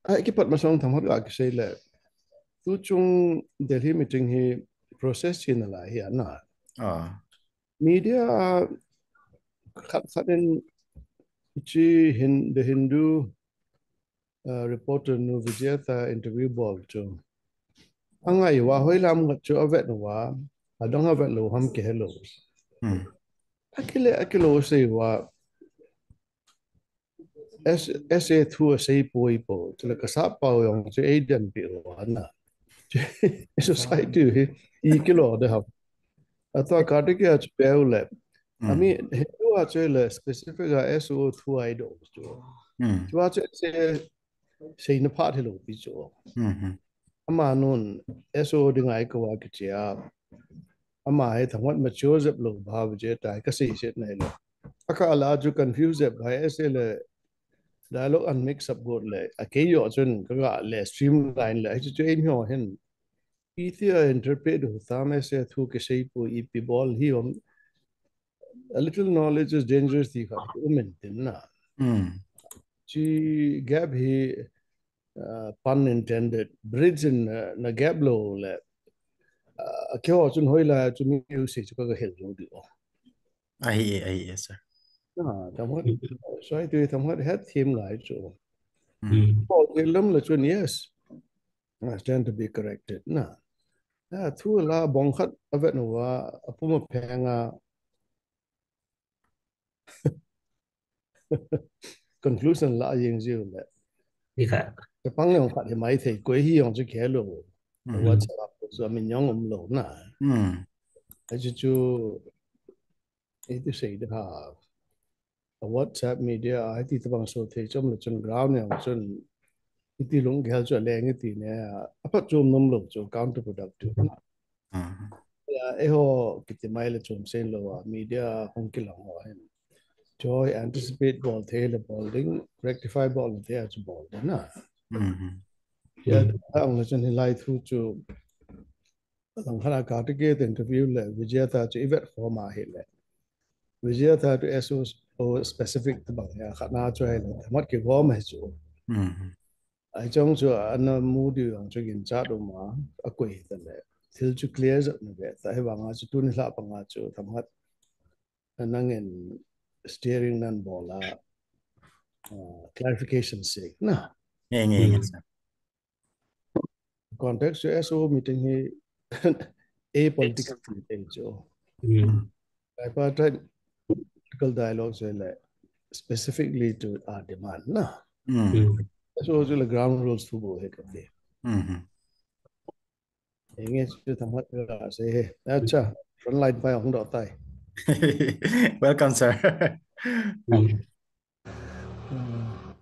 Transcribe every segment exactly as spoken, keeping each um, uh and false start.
Ai, kipat masang themkhat ga kisei le. Tu chung Delhi meeting hi process chi nalai hi ana. Ah. Media khat khat in chi hin The Hindu, uh, reporter nu Vijayata interview bol chu. Angai uva hoilam ngat chu avet uva, adang avet lou ham kihe lou. Hmm. Akile, akile sei uva, S-, S A thu asei poi po, chule kasap pau jong chu eidan pi uva na. Society hi, i kilo de ham. Atua Kartikeya chu peu le. Hmm. Ami, Hindu a chu le specific a S O thu ai do chu. Hmm. Chua chu S A seina phat hilou pi chu. Hmm, hmm. Amanun S O ding ai kava kichia. Ama hi themkhat mature jep lou bha Vijayata hi kasei set nai le. Aka la chu confuse jep bha S A le dialogue an mix up got le. Akei jo chun kaga le streamline le. Hichu chu eimi ho hin. Iti a interpret u tam S A thu kisei pu ipi bol hi um. A little knowledge is dangerous ti kha um in tin na. Hmm. Chi gap hi, uh, pun intended, bridge in, uh, na gap lou le, uh, keiho chun hoilai chu mi u sei chu ka, kahil lou di o. Ahi, ahi, sir. Na, themkhat, so I tu themkhat het thim ngai chu. Hmm. Bol thei lam le chun yes. I stand to be corrected. Na. Na, thu la bong khat avet uva, apum apheng a, conclusion la jeng jiu le. Ni kha. Chapang jong khat hi mai thei, koi hi jong chu kihe lou. Hmm. WhatsApp a chu amin jong um lou na. Hmm. Achu chu, iti sei de ha. A WhatsApp media a iti tabang so thei chom le chun ground jong chun iti lunggel chu aleng iti ne. Aphat chom nom lou chu counterproductive. Hmm. Ya, eiho kiti mai le chom sen lou a, media hung kilang ho hin. Chu anticipate bol thei le bol ding, rectify bol thei a chu bol ding na. Hmm. Ya, ang le chun hilai thu chu, lang khat a Kartikeya interview le Vijayata chu i vet khom a hile. Vijayata chu S O specific tabang ya, khat na chu hile, themkhat kigom hi chu. Hmm. Ai chong chu ana mu diu jong chu ginchat um a, akoi ta le. Thil chu clear jat na ve ta, hivang a chu tuni lha pang a chu themkhat nangin steering nan bol a, uh, clarification sake na. Nge, nge, nge, Hmm. sir. Context chu S O meeting hi apolitical meeting chu. Hmm. Tripartite political dialogue chu le specifically to our demand na. Hmm. Hmm. S O chu le ground rules thu bol hi kati. Hmm. Enge chu themkhat ka sei he. Acha, frontline pa hung doh tai. Welcome, sir. Hmm. Hmm.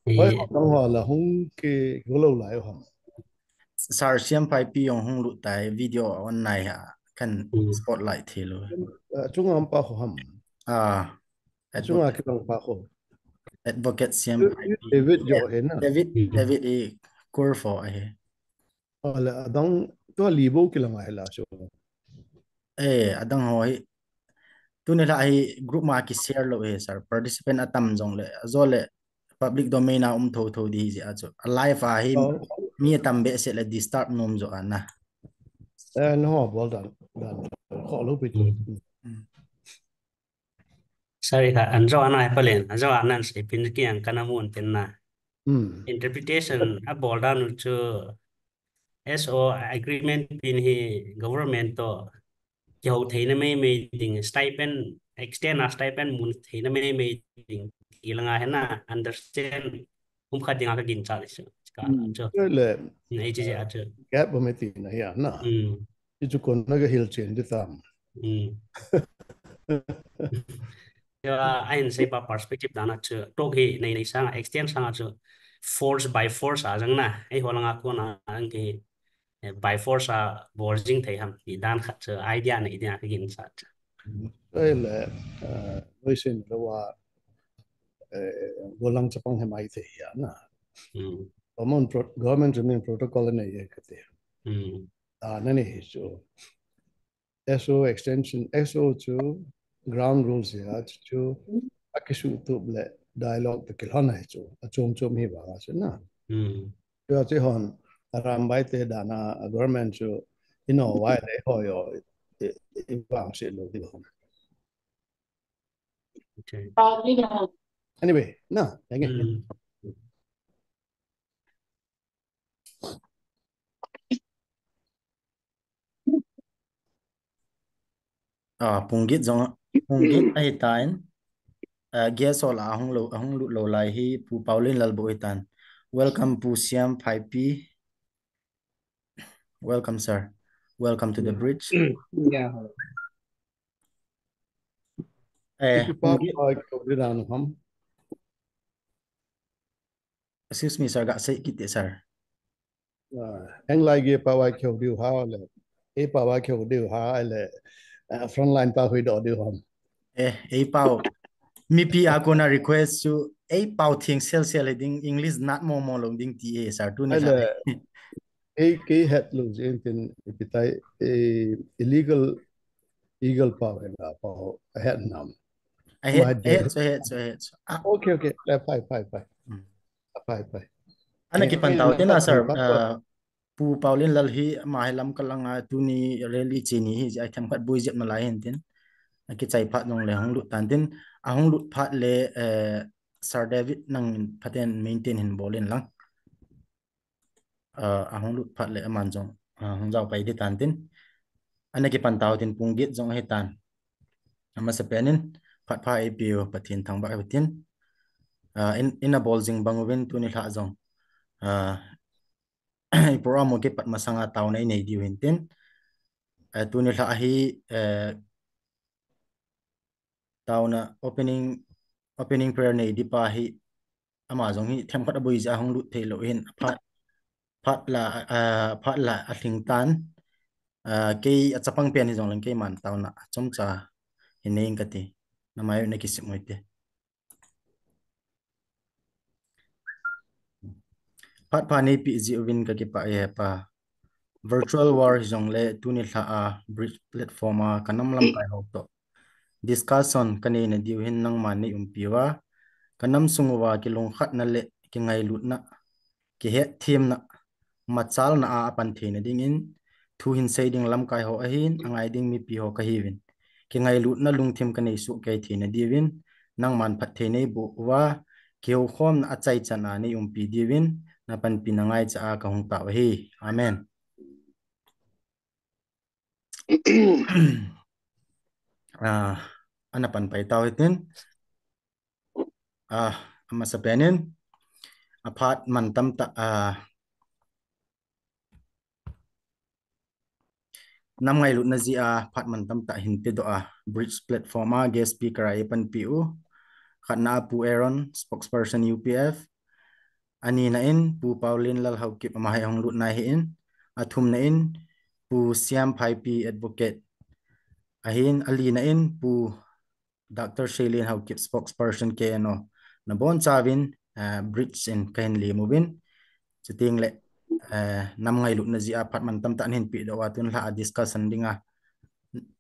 Eh. Hoi, nang ho la hung ki, ki lou lai ham. Sir Siamphaipi jong hung lut tai, video on nai ha, kan Hmm. spotlight thei lou. Ah, chunga um pa ho ham. Ah, Chunga advocate. Kilang pa ho. Advocate Siamphaipi. David jo he na. David, Hmm. David i kur fo ahi. Ole, adang, tua li bou kilang ahi la chu. Eh, adang ho hi. Tuni la hi group ma ki share lou hi, sir. Participant atam jong le, ajo le public domain a um tho tho di hi jeh a chu. A live a hi Oh. mi atam behseh le disturb nom jo ana. Eh, no, bol dan, dan. Kho lou pi chu. Hmm. Hmm. Sorry kha, an jo ana hi palen, an jo ana an sei pin ki ang kana mun tin na. Hmm. Interpretation a bol dan u chu S O agreement pin hi government to kihou theina mai mai ding, stipend, extend a stipend mun theina mai mai ding, ti langa hena understand um khat dinga ka ginchat chu. Ka Hmm. chu. Chule, Nei chi a chu. Gap ba mai ti na ya na. Hmm. Ichu kon na ka hil chen di tam. Hmm. Ya, a hin sei pa perspective dan a chu. Tok hi nei nei sang, extend sang a chu. Force by force a jang na. Ei ho langa kon a ang ki, eh, by force a bol jing thei ham. Ti dan khat chu idea nei dia ka ginchat chu. Ei le, eh, noi sin lo wa, eh, golang chapang he mai thei ya na. Hmm. Government pro-, government min protocol nei ye ka ti. Hmm. Ah, na ni hi chu. S O extension, S O chu ground rules ya chu, chu akisu tup le dialogue te kilhon ahi chu, achom chom hi vang a chu na. Hmm. Chu a chu hon, Arambai te dan a, a government chu, ino vai le ho yo, i, i vang se lo di hon. Okay. Anyway, na, thank you. Hmm. Ah, Pungit jong, Pungit ahi tan. Ah, guest ho la ahung lo, ahung lut lo lai hi Pu Paulin Lalbu ahi tan. Welcome Pu Siam Phaipi. Welcome, sir. Welcome to the bridge. Yeah. Eh, Pu Pungit. Excuse me, sir. Ga sei kit te, sir. Ah, eng lai ge pa wai kheu diu ha le. E pa wai kheu diu ha le. Ah, frontline pa hui do diu ham. Eh, e pa. Mipi a kona request chu e pa thing sel sel ding English nat mo mo lo ding ti e sir tu ni. Ai le. E ke het lo jin tin ipi tai, e, illegal, illegal pa he la pa het nam. A het, het, so het, so het. Ah. Okay, okay. Eh, fine, fine, fine. Hmm. Fine, fine. Ana kipan tau tin a sir, Pu Paulin Lal hi ama hi Lamka langa tuni rally cheni hi, ai themkhat bui jep na lai hin tin. Akichai phat nung le hung lut tan tin, ahung lut phat le, eh, Sir David nang phaten maintain hin bol in lang. Ah, ahung lut phat le aman jong, ah, hung jao pai di tan tin. Ana kipan tau tin Pungit jong ahi tan. Amasa penin, phat pha A P U Pathen thangvah hitin. Ah, in, in a bol jing bang uvin tuni lha jong. Ah, i program u kipat masanga tauna i nei diu hin tin. Eh, tuni lha hi, eh, tauna opening, opening prayer nei di pa hi ama jong hi themkhat abui jeh a hung lut thei lo hin phat, phat la, ah, phat la a hling tan. Ah, kei a chapang pen hi jong leng keiman tauna chomcha hi nei ing kati. Namai u na kisim u hite. Phat pha neipi jeh uvin ka kipah e pa. Virtual war hi jong le tuni lha a bridge platform a ka nam lamkai ho to discussion ka nei na diu hin nangman nei umpi uva. Ka nam sung uva kilungkhatna le kingailutna, kihetthiamna, machalna a apan theina dingin, thu hin sei ding lamkai ho ahin, angai ding mipi ho ka hiuvin. Kingailutna lungthim ka nei soh kei theina diuvin, nangman phatthei nei boh uva, kihoukhomna achaichan a nei umpi diuvin, na panpina ngaicha a ka hung tao ahi. Amen. Ah, ana pan pai tau hitin. Ah, amasa penin. Aphat man tamtah, ah, nam ngailutna jeh a phat man tamtah hin pedoh a, bridge platform a guest speaker a eipanpi u. Khatna a Pu Aaron, spokesperson U P F. Anina in Pu Paulin Lal Haokip ama hi ahung lut nai hi in. Athumna in Pu Siam Phaipi advocate. Ahin alina in Pu Doctor Shelin Haokip spokesperson K N O. Na bonchauvin, eh, bridge in ka hin lem uvin. Chuteng le, eh, nam ngailutna jeh a phat man tamtah hin pedoh uva tun lha a discussion dinga,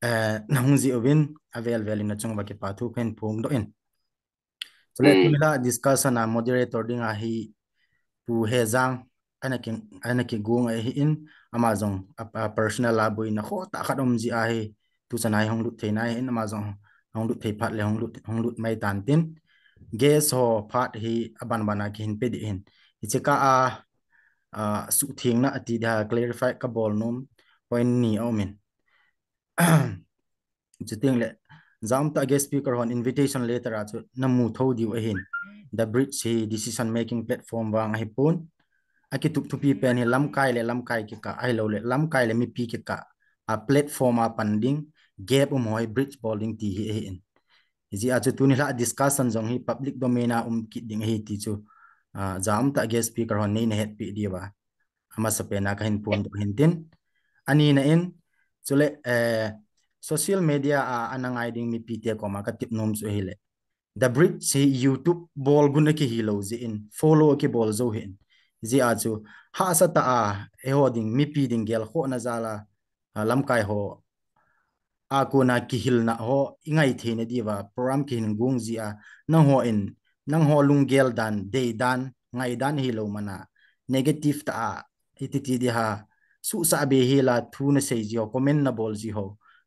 eh, na hung jeh uvin avel vel in na chung uva kipa thu ka hin phongdoh in. Chule tun lha discussion a moderator dinga hi Pu Hejang ana ki, ana kigong ahi in ama jong a, a personal a boina khoh tah khat um jeh ahi tuchan a hi hung lut thei nai hi in ama jong hung lut thei phat le hung lut, hung lut mai tan tin. Guest ho phat hi aban ban a kihin pe ding hin. Hiche kah a, a, suhthengna ati dia clarify ka bol nom point ni aum in. Chuteng le, jaum tah guest speaker hon invitation letter a chu na mu tho diu ahin. The bridge hi decision making platform vang ahi pon. Akitup thupi pen hi lamkai le lamkai kikah, ahilou le lamkai le mipi kikah a platform a pan ding, gap um ho hi bridge bol ding ti hi ahi in. Hijeh a chu tuni lha discussion jong hi public domain a um kit ding ahi ti chu, ah, jaum tah guest speaker hon nei na hetpi diu va. Amasa pen a ka hin phongdoh hin tin. Anina in, chule, eh, social media a, ana ngai ding mipi te koma ka tep nom chu ahile. The Bridge hi YouTube bol gun a kihi lou jeh in, follow a kibol jou hi in. Hijeh a chu, hahsa tah a, eiho ding, mipi ding gelkhohna jal a, a, lamkai ho a kona kihilna ho i ngai theina diuva program kihin gong jeh a, nangho in nangho lunggel dan, dei dan, ngai dan hilou mana negative ta a, iti ti di ha, suhsa be hi la thu na sei ji ho, comment na bol ji ho,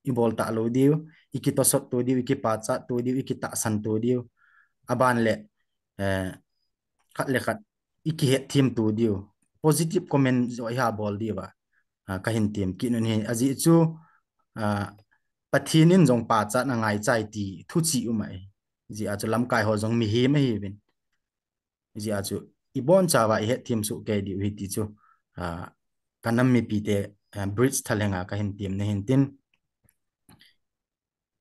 i bol ta lou diu, i kitosot to diu, i kipachat to diu, i kitahsan to diu. Aban le, eh, khat le khat, i kihet thim to diu. Positive comment jo i ha bol diu va. Ah, ka hin tim kit nun hi. Ajeh chu, ah, Pathen in jong pachat na ngai chai ti thu chi um ai. Jeh a chu lamkai ho jong mihem ahi vin. Jeh a chu i bon cha va i het thim su ke diu hi ti chu, ah, ka nam mipi te, ah, bridge thalhenga ka hin tim na hin tin.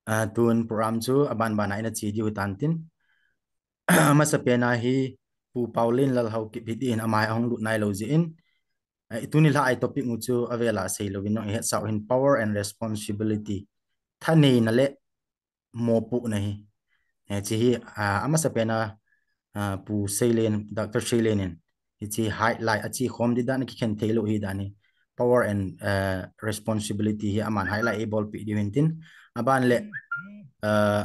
Ah, tun program chu aban ban a ina chi diu tan tin. Amasa pen a hi Pu Paulin Lalhau kip hi din amai ahung lut nai lo jeh in. Ah, tuni la ai topic mu chu avela sei lo vin nong i het sau hin power and responsibility. Thanei na le mopu na hi. Eh, chi hi, ah, amasa pen a, ah, Pu Seilen, Doctor Seilen in. Hi chi highlight a chi khom di dan ki khen thei lo hi dan hi. Power and, eh, responsibility hi aman highlight e bol pi di hin tin. Aban le, ah,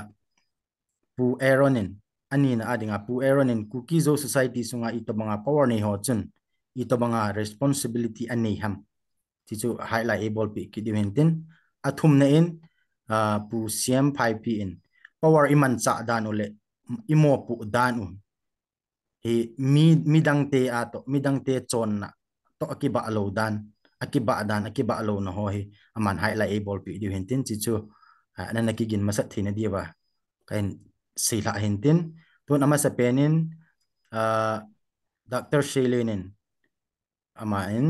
Pu Aaron in, ani na ading a Pu Aaron in Kuki Zo society sunga i tobanga power nei ho chun, i tobanga responsibility anei ham. Ti chu highlight e bol pi kit di hin tin. Athum na in, ah, Pu Siam Phaipi in, power i man cha dan u le, i mopu dan u. Hi mi, midang te a to, midang te chon na to akiba lo dan, akiba dan, akiba lo na ho hi, aman highlight e bol pi di hin tin chi chu, ah, na na kigin masat thei na di va. Ka hin sei la hin tin, tun amasa pen in, ah, Doctor Seilen in, ama in,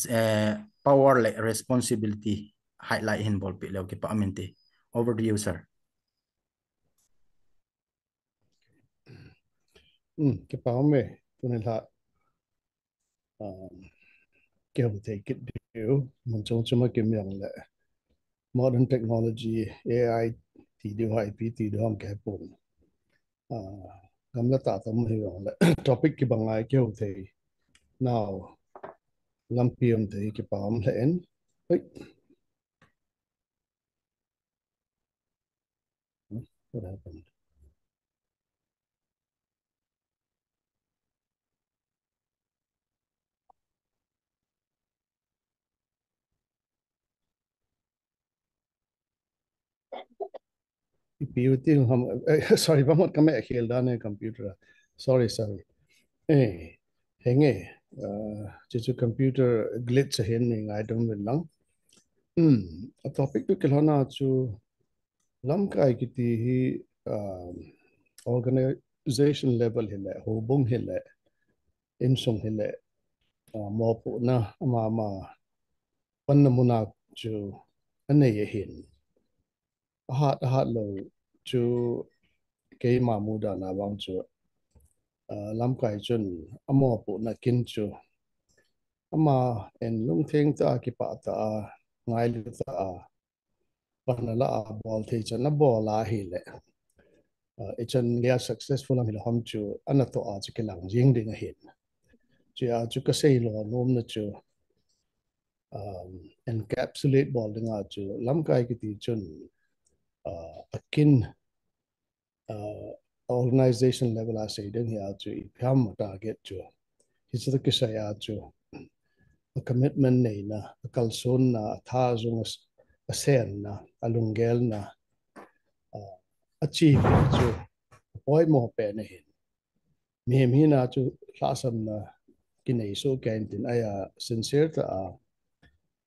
eh, power le responsibility highlight hin bol pi leo kipa min ti. Over to you, sir. Hmm, kipa me, tuni la, um, kihou thei kit diu, mun chong chuma kim yong le, modern technology, A I, ti diu hai pi, ti diu ham ke pun. Ah, gamla ta tam hi yong le, topic kibang ai kihou thei. Now, lampi um thei kipa um le en. Hey. Hmm, what happened? Ipi u ti ham, eh, sorry, vamot kame khel dan e computer. Sorry, sorry. Eh, henge, uh, chu chu computer glitch ahin ni ngai dum vin lang. Hmm, a topic tu kilhona chu lamkai kiti hi, um, organization level hi le, hobung hi le, insung hi le, uh, mopu na ama ama panna muna chu anei ahin. Ahat, ahat lo chu keima mudan a vang chu, ah, lamkai chun amopu na kin chu ama en lungtheng ta kipa ta a, ngailu ta a, panna la a bol thei chan a bol a hi le. Ah, i chan lia successful am hi le hom chu ana to a chu kilang jing ding ahin. Chu a chu ka sei lo nom na chu, um, encapsulate bol dinga chu lamkai kiti chun, uh, akin, uh, organization level a sei ding hi a chu ipi ham target chu. Hi chu kisai a chu a commitment neina, a kalsonna, a tha zung a s-, a senna, a lunggelna, uh, a chi chu poimo pen ahin. Mihem hina chu lhahsamna kinei soh kei in tin aya sincere ta a,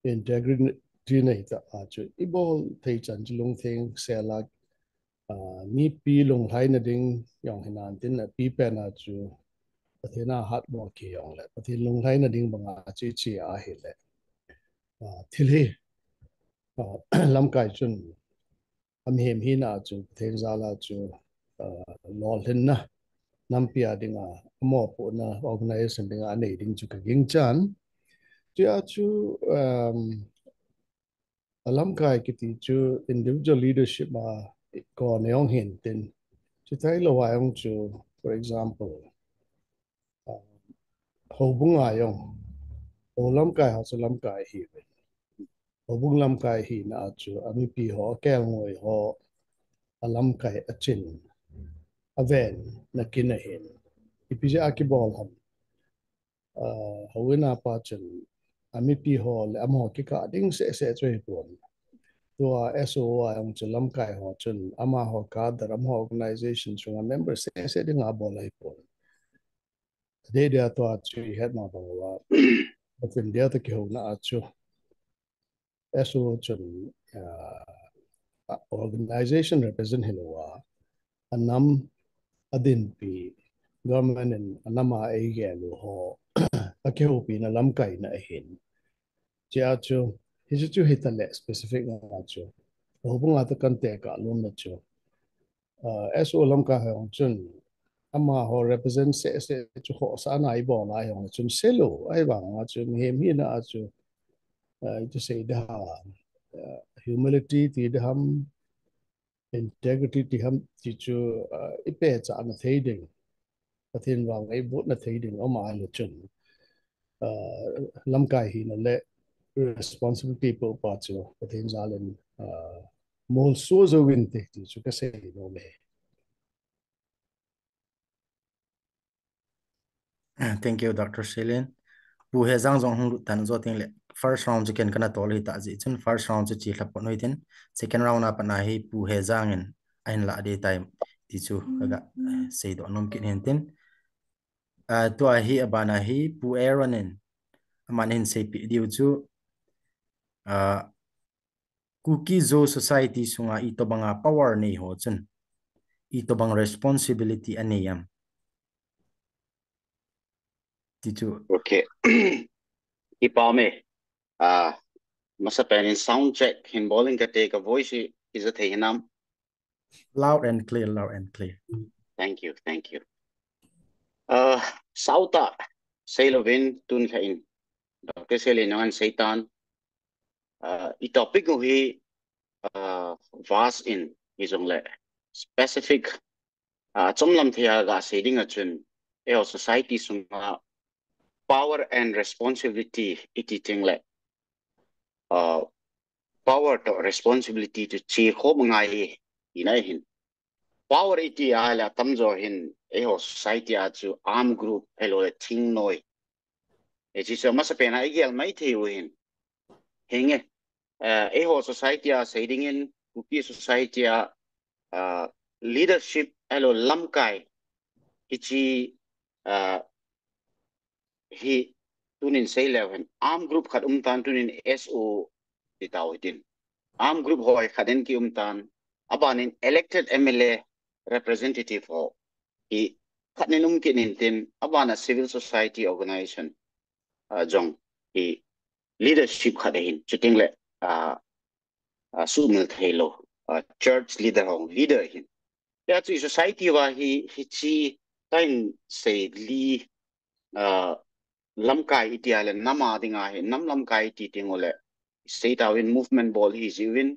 integrity nei ta a chu i bol thei chan chu lungtheng sel a, ah, mipi lunglhaina ding jong hinan tin a pi pen a chu Pathen a hat bol kei jong le Pathen lunglhaina ding banga chu i chi a hi le. Ah, thil hi, ah, lamkai chun a mihem hina chu, Pathen jal a chu, ah, lolhinna, nampi a dinga, a mopu na, organization dinga, anei ding chu ka ging chan. Chu a chu, um, a lamkai kiti chu individual leadership a ko neong hin tin. Chu tai lo a jong chu, for example, ah, hobung a jong, ho lamkai ho chu lamkai hi ve. Hobung lamkai hina a chu, a mipi ho, a kelngoi ho, a lamkai a chin. aven na kin ahin. Ipi jeh a kibol ham. Ah, houin a pa chun, a mipi ho le amaho kikah ding seh seh chu hipon. Tua S O a jong chu lamkai ho chun, amaho cadre, amaho organization chunga member seh seh dinga bol ahipon. Dei dia tua chu ihet ma bang uva. Pathen dia toh kihouna a chu. S O chun, ah, organization represent hilou a, anam, adinpi, government in anam a eigel u ho, akihoupina lamkaina ahin. Chia chu, hichu chu hitale specific nga chu. Houbung a toh kan tekah lomna chu. Ah, S O lamkai ho jong chun, amaho represent seh seh chu khohsahna ibol a jong chun seilou, ahivang a chu, mihem hina a chu, ah, iti sei ding ham, ah, humility ti ding ham, integrity ti ham, ti chu, ah, ipehchahna thei ding. Pathen vang eibutna thei ding aum ahile chun, ah, lamkai hina le responsibility poh pa chu Pathen jal in, ah, molso jouvin te ti chu kasei nom e. Thank you, Doctor Selin. Pu Hejang jong hung lut tan, jou teng le first round chu ken kana tol hita jeh chun first round chu chi lha pon hitin, second round a pat na hi Pu Hejang in ahin lah ding tai ti chu kaga, eh, seidoh nom kit hintin. Ah, tua hi abana hi Pu Aaron in aman ahin seipeh diu chu, ah, Kuki Zo society sunga itobanga power nei ho chun itobang responsibility anei am ti chu. Okay. Kipa me. Ah, masapen in sound check hin bol inge, kati ka voice hi ija thei hinam? Loud and clear, loud and clear. Thank you, thank you. Uh, Sauta, seilouvin tun kha in. Doctor Selin in ahin seitan. Uh, i topic u hi, uh, vast in, hijongle specific, uh, chomlam thei a gasei ding a chun, eiho society sunga power and responsibility iti teng le, uh, power toh responsibility chu chekhom angai e, tina ahin. Power iti ahile atamjo hin, eiho society a chu armed group, ahilou le thingnoi. Hiche chu masapen a igel maithei u ahin. Hinge, eh, eiho society a sei dingin, Kuki society a, ah, leadership, ahilou lamkai, hiche, ah, hi tunin seileu hen, armed group khat um tan, tunin S O ti tau hitin. Armed group ho hi khat in ki um tan, abanin elected M L A representative ho hi khat in um kit intin, abana civil society organization, ah, jong hi leadership khat ahin, chuteng le, ah, ah, sumil theilou, ah, church leader ho leader ahin. Tia chu society uva hi, hiche tain sei li, ah, lamkai iti ahile nam a dinga hi, nam lamkai iti teng ule, sei tauvin movement bol hi jiuvin,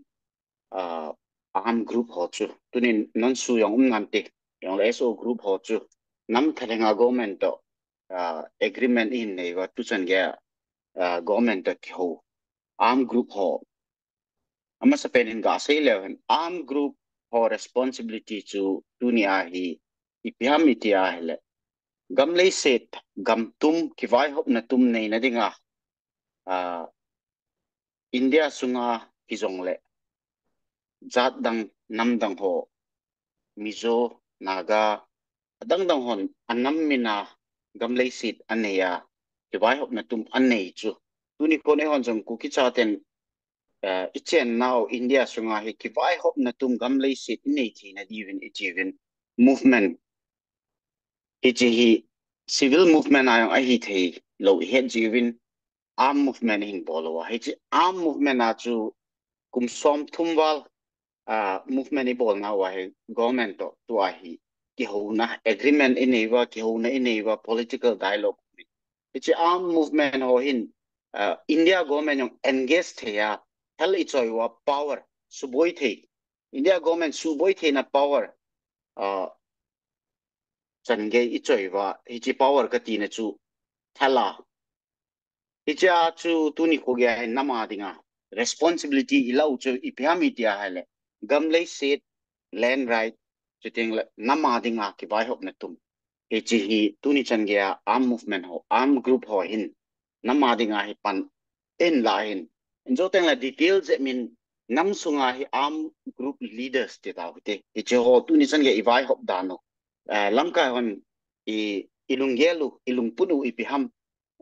ah, armed group ho chu. Tunin non su jong um nante, jongle S O group ho chu. Nam thalhenga government toh, ah, agreement ihin nei uva, tuchan geiya, ah, government toh kihou armed group ho. Amasapen in gasei leu hen, armed group ho responsibility chu tuni a hi ipi ham iti ahile, gam leiset, gam tum, kivaihopna tum neina dinga, ah, India sunga hijongle jat dang, nam dang ho, Mizo, Naga, adang dang hon anam mina gam leiset anei a, kivaihopna tum anei chu. Tuni kon eihon jong Kuki chaten, eh, ichen nau India sunga hi kivaihopna tum gam leiset inei theina diuvin itiuvin movement. Hiche hi civil movement a jong ahi theilou ihet jiuvin armed movement ihin bol uva. Hiche armed movement a chu kum somthum val, ah, movement ibol nauva hi government toh tua hi kihouna agreement inei uva, kihouna inei uva, political dialogue. Hiche armed movement ho hin, ah, India government jong engage thei a, thal ichoi uva power, suboi thei. India government suboi theina power, ah, chan gei ichoi uva, hiche power katina chu thal a. Hichea chu tuni kho geiya hin nam a dinga responsibility ilah u chu ipi ham iti ahile, gam leiset, land right, chuteng le nam a dinga kivaihopna tum. Hiche hi tuni chan geiya arm movement ho, arm group ho hin nam a dinga hi pan in la hin. In jo teng le detail jep in nam sunga hi arm group leaders ti tau hite. Hiche ho tuni chan geiya i vaihop dan u. Eh, lamkai hon i, i lunggel u, i lungput u ipi ham.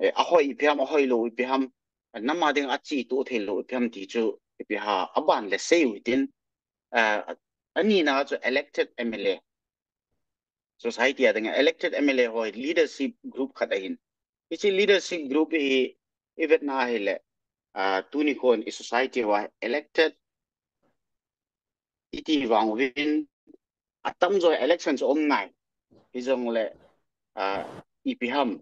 Eh, ahoi ipi ham, ahoilou ipi ham. Nam a dinga cheto theilou ipi ham ti chu ipi ham aban le sei u hitin. Eh, anina chu elected M L A. Society a dinga elected M L A ho leadership group khat ahin. Hiche leadership group hi i vetna hile, ah, tuni khon i society uva elected iti vang uvin atamjo election chu um nai. Hijongle, ah, ipi ham.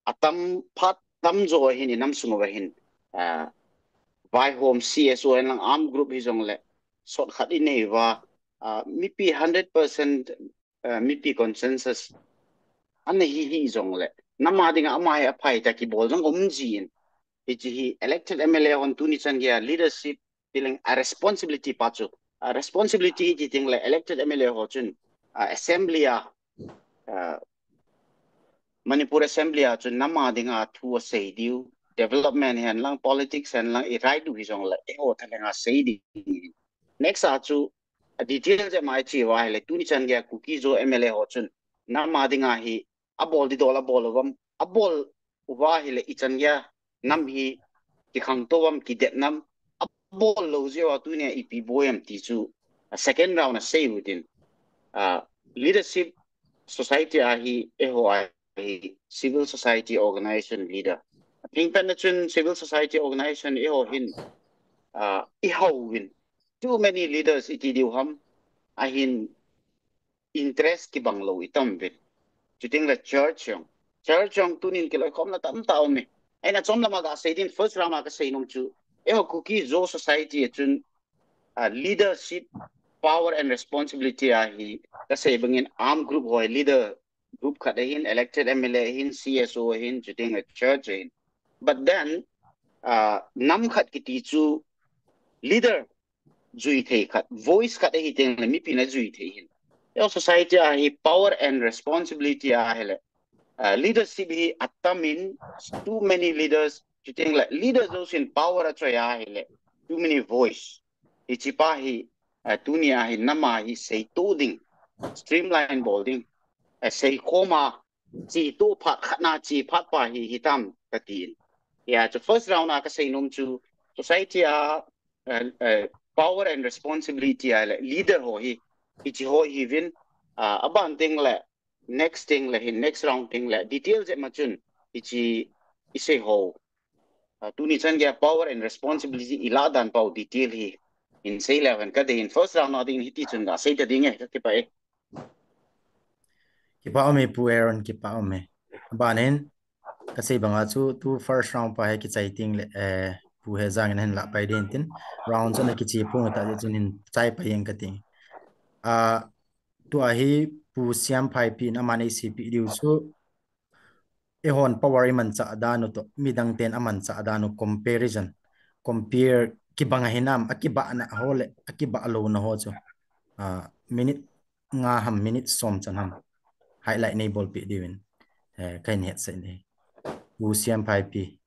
Atam phat tamjo hin i nam sung uva hin, ah, vaihom C S O hen lang arm group hijongle sot khat i nei uva, ah, mipi hundred percent, ah, mipi consensus ana hi hijongle nam a dinga ama hi aphai ta kibol jong um jin. Hiche hi elected M L A hon tuni chan geiya leadership tileng a responsibility pa chu. A responsibility iti teng le elected M L A ho chun, ah, assembly a, ah, Manipur Assembly a chun nam a dinga thu asei diu, development hen lang, politics hen lang, i rai diu hijongle, eiho thalhenga sei ding. Next a chu, a detail jep mai chi uva hile, tuni chan geiya Kuki Zo M L A ho chun, nam a dinga hi, abol di dol, abol uvam, abol uva hile, i chan geiya, nam hi, kikhangtou vam, kidet nam, abol lou jeh uva tunia ipi boi am ti chu, a second round a sei u tin. Ah, leadership society a hi eiho a hi civil society organization leader. Thingpen na chun civil society organization eiho hin, ah, i hou uvin. Too many leaders iti diu ham, ahin interest kibang lou i tam uvin. Chuteng le church jong. Church jong tunin kiloikhomna tamtah um e. Ahin achom lama ga sei din first round a ka sei nom chu. Eiho Kuki Zo society a chun, ah, leadership, power and responsibility a hi ka sei bangin arm group ho leader group khat ahin, elected M L A ahin, C S O ahin, chuteng le church ahin. But then, ah, nam khat kiti chu leader jui thei khat, voice khat ahi teng le mipi na jui thei hin. Eiho society a hi power and responsibility a hile, ah, leadership hi atam in too many leaders, chuteng le leaders jousen power achoi a hile too many voice. Hiche pa hi, ah, tunia hi nam a hi seito ding, streamline bol ding, ah, seikhom a, cheto phat khat na che phat pa hi, hitam ka tin. Ya, chu first round a ka sei nom chu society a, eh, eh, power and responsibility a le leader ho hi, hiche ho hi vin, ah, aban teng le, next teng le, hi next round teng le, detail jep ma chun, hiche i sei ho. Ah, tuni chan geiya power and responsibility i la dan pau detail hi, in sei le hen ka dei in first round a ding hiti chun ga sei ta ding e, ka kipah e. Kipah um e Pu Aaron, kipah um e. Aban in, ka sei banga chu, tu first round pa hi kichai teng le, eh, Pu Hejang in hin la pai din tin, round chu na kichi pung ta chun hin chai pai ing ka ting. Ah, tua hi Pu Siamphaipi in aman ei seipeh diu chu, eihon power i manchah dan u toh, midang ten amanchah dan u comparison, compare kibang ahi nam, akibahna ho le, akibah louna ho chu. Ah, minute nga ham, minute som chan ham. Highlight nei bolpeh diuvin. Eh, ka hin hetsah in. Pu Siamphaipi.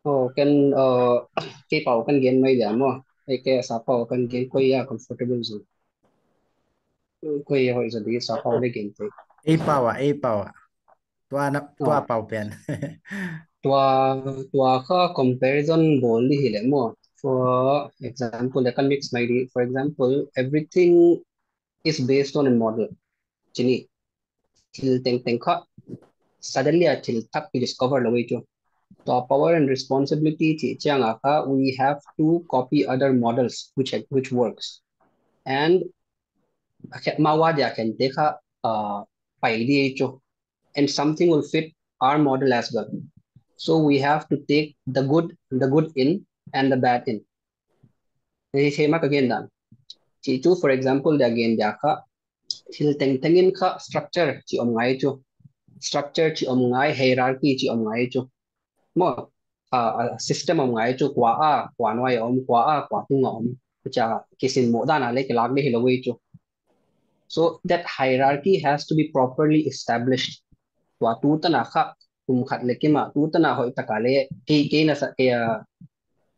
Oh, ken, uh, kei pau kan gen mai dia mo. Ei kei sa pau kan gen koi a comfortable jing. Koi a hoi jing di sa pau le gen te. Ei pau a, ei pau a. Tua na, tua pau pen. Tua, tua kha comparison bol di hile mo. For example, le kan mix mai di. For example, everything is based on a model. Chini. Thil teng teng kha suddenly a thil thak ki discover lou chu. Tua power and responsibility chi chang a kha, we have to copy other models which, which works. And a khet ma wa dia khen te kha, uh, pai di chu. And something will fit our model as well. So we have to take the good, the good in and the bad in. Hiche ma ka gen dan. Chi chu, for example, dia gen dia kha, thil teng teng in kha structure chi om ngai chu. Structure chi om ngai, hierarchy chi om ngai chu. Mo, a, a system om ngai chu, kua a, kua noi a om, kua a, kua tung a om. Cha kisin mo dan a le kilak le hilou chu. So that hierarchy has to be properly established. Tua tu tana kha, kum khat le kima, tu tana hoi taka le, kei, kei na sa, kei, ah,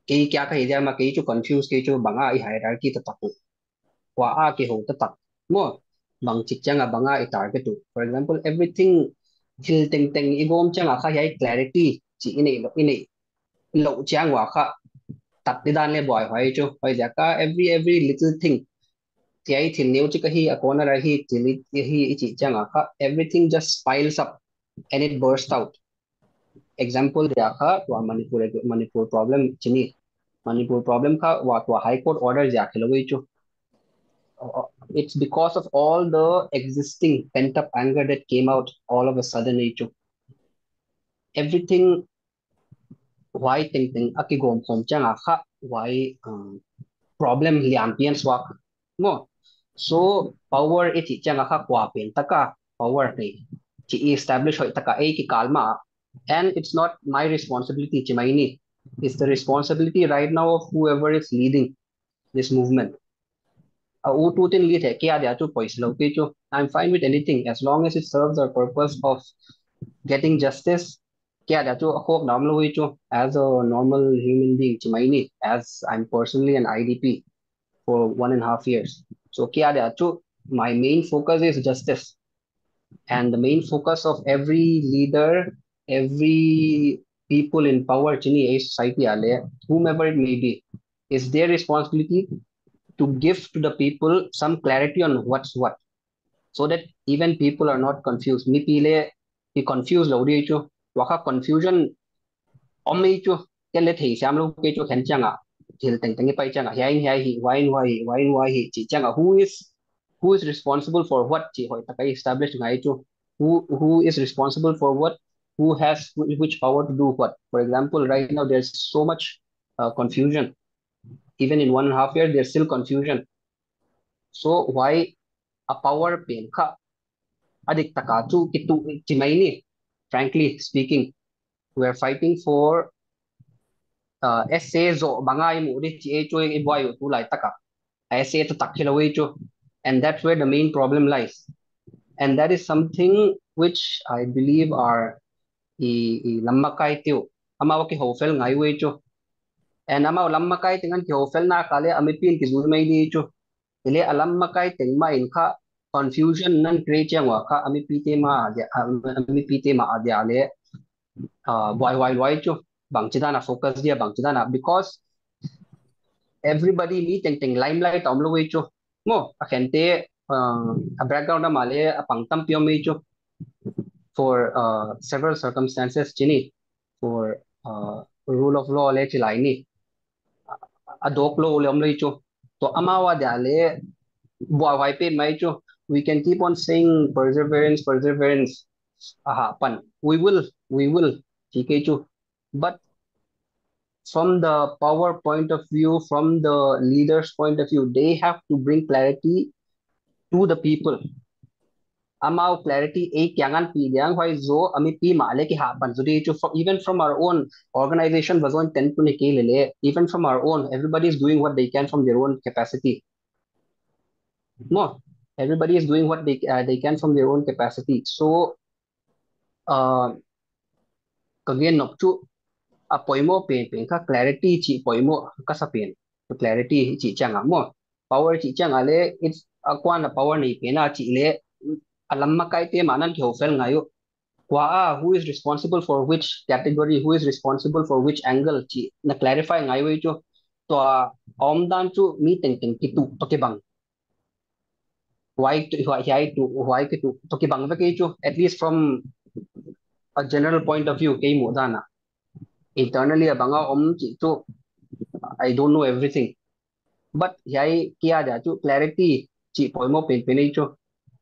kei kya ka hi dia ma, kei chu confuse, kei chu banga i hierarchy ta tak u. Kua a kihou ta tak. Mo, bang chik changa banga i target u. For example, everything thil teng teng i gom changa kha hiai clarity, chi i nei lo, i nei lo chang ua kha, tat ni dan le buai huai chu. Hoi dia ka every, every little thing. Hiai thil neu chik ahi, a corner ahi, thil i, i hi, i chi changa kha, everything just piles up and it burst out. Example dia kha, tua Manipur, Manipur problem chi ni. Manipur problem kha, ua tua High Court order dia khe lo chu. Uh, it's because of all the existing pent up anger that came out all of a sudden chu. Everything huai teng teng a kigom khom changa kha, huai, um, problem lian pian suak. Mo. So power i chi changa kha kua pen taka power nei. Chi i establish hoi taka ei kikal ma. And it's not my responsibility chi mai ni. It's the responsibility right now of whoever is leading this movement. A u tu tin lead he kia dia chu poise lo kei chu. I'm fine with anything as long as it serves the purpose of getting justice. Kia dia chu a khop nam lo chu as a normal human being chi mai ni, as I'm personally an I D P for one and a half years. So kia dia chu my main focus is justice. And the main focus of every leader, every people in power chi ni ei society a le, whomever it may be, is their responsibility to give to the people some clarity on what's what, so that even people are not confused. Mipi le i confuse lo di chu, tua kha confusion om ei chu, ken le thei siam lo kei chu khen changa, thil teng teng i pai changa, hiai in hiai hi, huai in huai hi, huai in huai hi, chi changa, who is, who is responsible for what, chi hoi taka establish ngai chu, who, who is responsible for what, who has wh-, which power to do what. For example, right now there's so much, uh, confusion. Even in one and a half year, there's still confusion. So why a power pen kha, a dik taka chu kitu chi mai ni, frankly speaking. We are fighting for, uh, S A zo banga i mu di chi ei chu i buai u tu lai taka. S A ta tak hi lo ei chu. And that's where the main problem lies. And that is something which I believe are i, i lam makai tiu. Amau kihou fel ngai u ei chu. And amau lam makai teng an kihou fel na ka le a mipi in kizui mai di chu. Ile a lam makai teng ma in kha confusion nan create chang ua kha a mipi te ma a dia, a, a mipi te ma a dia le, uh, buai huai luai chu. Bang chi dan a focus dia, bang chi dan a, because everybody mi teng teng limelight a om lo ei chu. Mo, a khen te, uh, a background a ma le a pang tampi om ei chu. For, uh, several circumstances chi ni, for, uh, rule of law le chi lai ni. A dok lo le om lo ei chu. To amau a dia le buai huai pe mai chu. We can keep on saying perseverance, perseverance. Aha, pan. We will, we will. Chi kei chu. But from the power point of view, from the leader's point of view, they have to bring clarity to the people. Amau clarity ei kiang an pi diang huai zo a mipi ma le kihah pan zo di chu. From, even from our own organization va zo in ten tu ni kei le le, even from our own, everybody is doing what they can from their own capacity. Mo, everybody is doing what they, uh, they can from their own capacity. So, uh, ka gen nop chu a poimo pen pen kha clarity chi poimo ka sa pen. Clarity chi changa mo. Power chi changa le, it's a kuan a power nei pen a chi le, a lam makai te ma nan kihou fel ngai u. Kua a, who is responsible for which category, who is responsible for which angle chi na clarify ngai u ei chu. Tua a om dan chu mi teng teng kitu to kibang. Huai tu, huai, hiai tu, huai kitu to kibang vek ei chu, at least from a general point of view, kei mu dan a. Internally a banga om chi chu, I don't know everything. But hiai kia dia chu clarity chi poimo pen pen ei chu.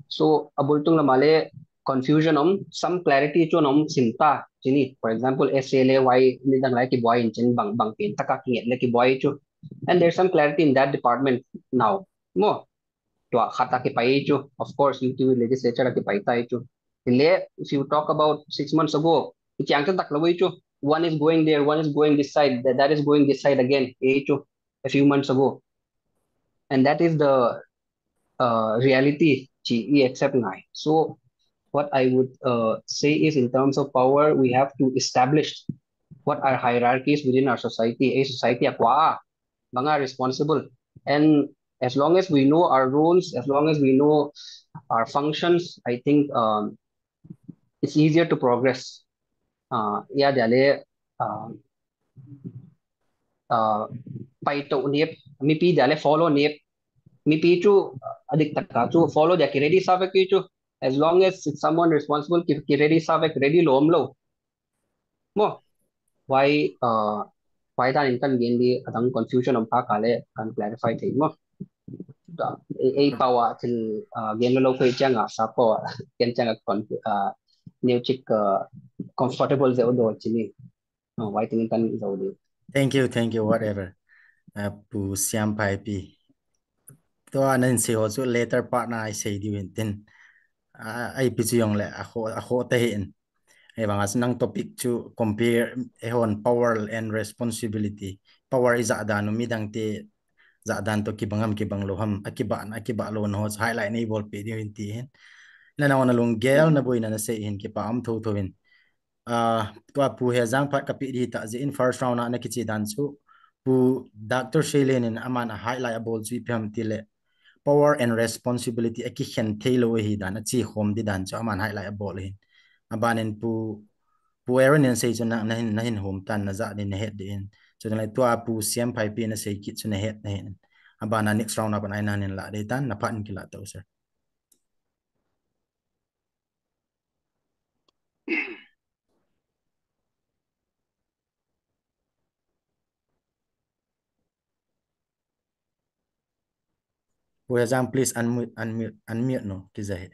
So, a bul tung lama le confusion om, some clarity chu om sim ta, chi ni. For example, S A le huai ni dang lai kibuai in chin bang, bang pen taka kinget le kibuai chu. And there's some clarity in that department now. Mo, tua khat a kipai chu, of course, U T V legislature a kipai ta chu. Le, if you talk about six months ago, i chiang tak lo chu, one is going there, one is going this side, that, that is going this side again, ei chu, a few months ago. And that is the, uh, reality chi i accept ngai. So what I would uh, say is, in terms of power, we have to establish what are hierarchies within our society. A society a kwa banga responsible, and as long as we know our roles, as long as we know our functions, I think um, it's easier to progress. Uh, ya dia le uh, uh, pai to nip, mipi dia le follow nip, mipi chu uh, adik taka chu follow dia ki ready sa ve ki chu. As long as it's someone responsible, ki, ki ready sa ve, ki ready lom lo. Mo, why uh, why dan in kan gen di adang confusion om pha ka le kan clarify thei mo. Ei, ei power til uh, gen lo lo ko changa sa power gen changa con uh, new chick uh, comfortable ze do chini. Uh, why tin kan zo di. Thank you, thank you, whatever. Uh, Pu Siam Phaipi. Tua nan sei ho chu later part na i sei diu in tin. Uh, ai pi chu jong le a ho a ho te hin. Ei vang a chu nang topic chu compare ei hon power and responsibility. Power i ja dan u midang te ja dan to kibang ham kibang lo ham, a kibah na a kibah lo na ho chu highlight nei bol pe diu in ti hin. Na na na lunggel na boina na sei hin kipa um tho tho in. Uh, tua Pu Hejang phat ka pi di ta je in first round na na kichi dan chu Pu Doctor Seilen in aman a highlight a bol chu ipi ham ti le power and responsibility a kikhen thei lo hi dan a chi khom di dan chu aman highlight a bol hin. A ban in Pu Pu Aaron in sei chu na na hin na hin hom tan na ja din na het din. Chu dan le tua Pu Siam Phaipi na sei kit chu na het na hin. A ban a next round up na in la de tan na phat in kila to sir. Pu Hejang, please unmute, unmute, unmute no, kijahe.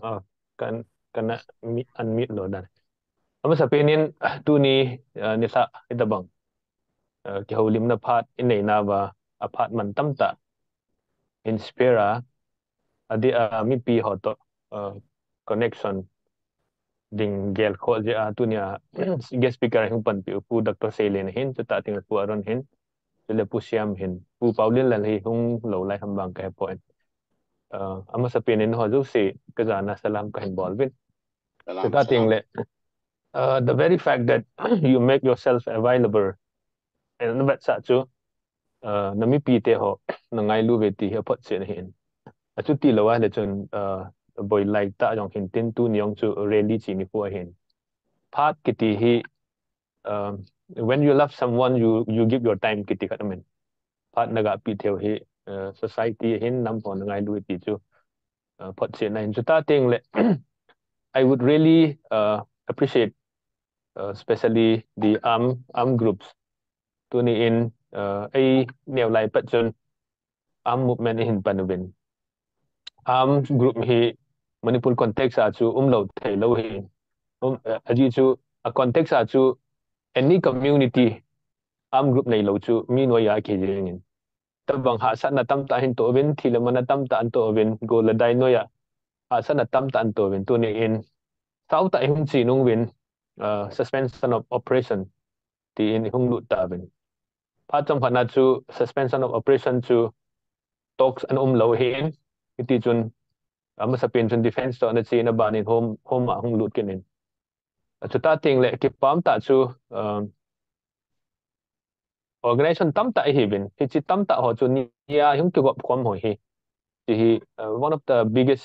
Ah, kan kan mi- unmute lo dan. Ama sapenin tuni uh, nisa itabang. Uh, kihoulimna phat inei na ba a phat man tamta inspire a adi a mipi ho to uh, connection ding gel kho je a tunia guest speaker hung pan pi Pu Doctor Seilen hin chuta ting Pu Aaron hin chule Pu Siam hin Pu Paulin Lal hi hung lo lai ham bang ka he point. Uh, ama sapenin ho jo se ka jana salam ka hin bol vin. Chuta ting le uh, the very fact that you make yourself available and vet sa chu uh, na mipi te ho na ngailu ve ti hi a phot chen hin. A chu ti lo a le chun uh, boi lai ta jong hin tin tuni jong chu rally chi ni pu hin. Phat kiti hi um, when you love someone you you give your time kiti khat amen. Phat na ga pi theo hi uh, society hin nam ho na ngailu ti chu uh, phot chen na hin chuta ting le I would really uh, appreciate uh, especially the arm arm groups tuni in uh, ei neo lai pat chun arm movement hin pan uvin arm group hi Manipur context a chu um lo thei lo hi um uh, aji chu a context a chu any community arm group nei lo chu mi noi a ki jing in tabang ha sa na tam ta hin to uvin thi le mana tam ta an to uvin go le dai noi a ha sa na tam ta an to uvin tuni in sau ta hung chi nung vin uh, suspension of operation ti in hung lut ta vin. Phat chom khat na chu suspension of operation chu talks an um lo hin iti chun ama sapen chun defense to na chi na ban in home home a hung lut kin in. Chuta ting le kipam ta chu um, organization tam ta hi vin hi chi tam ta ho chu ni ya hung ki gop khom ho hi ti hi uh, one of the biggest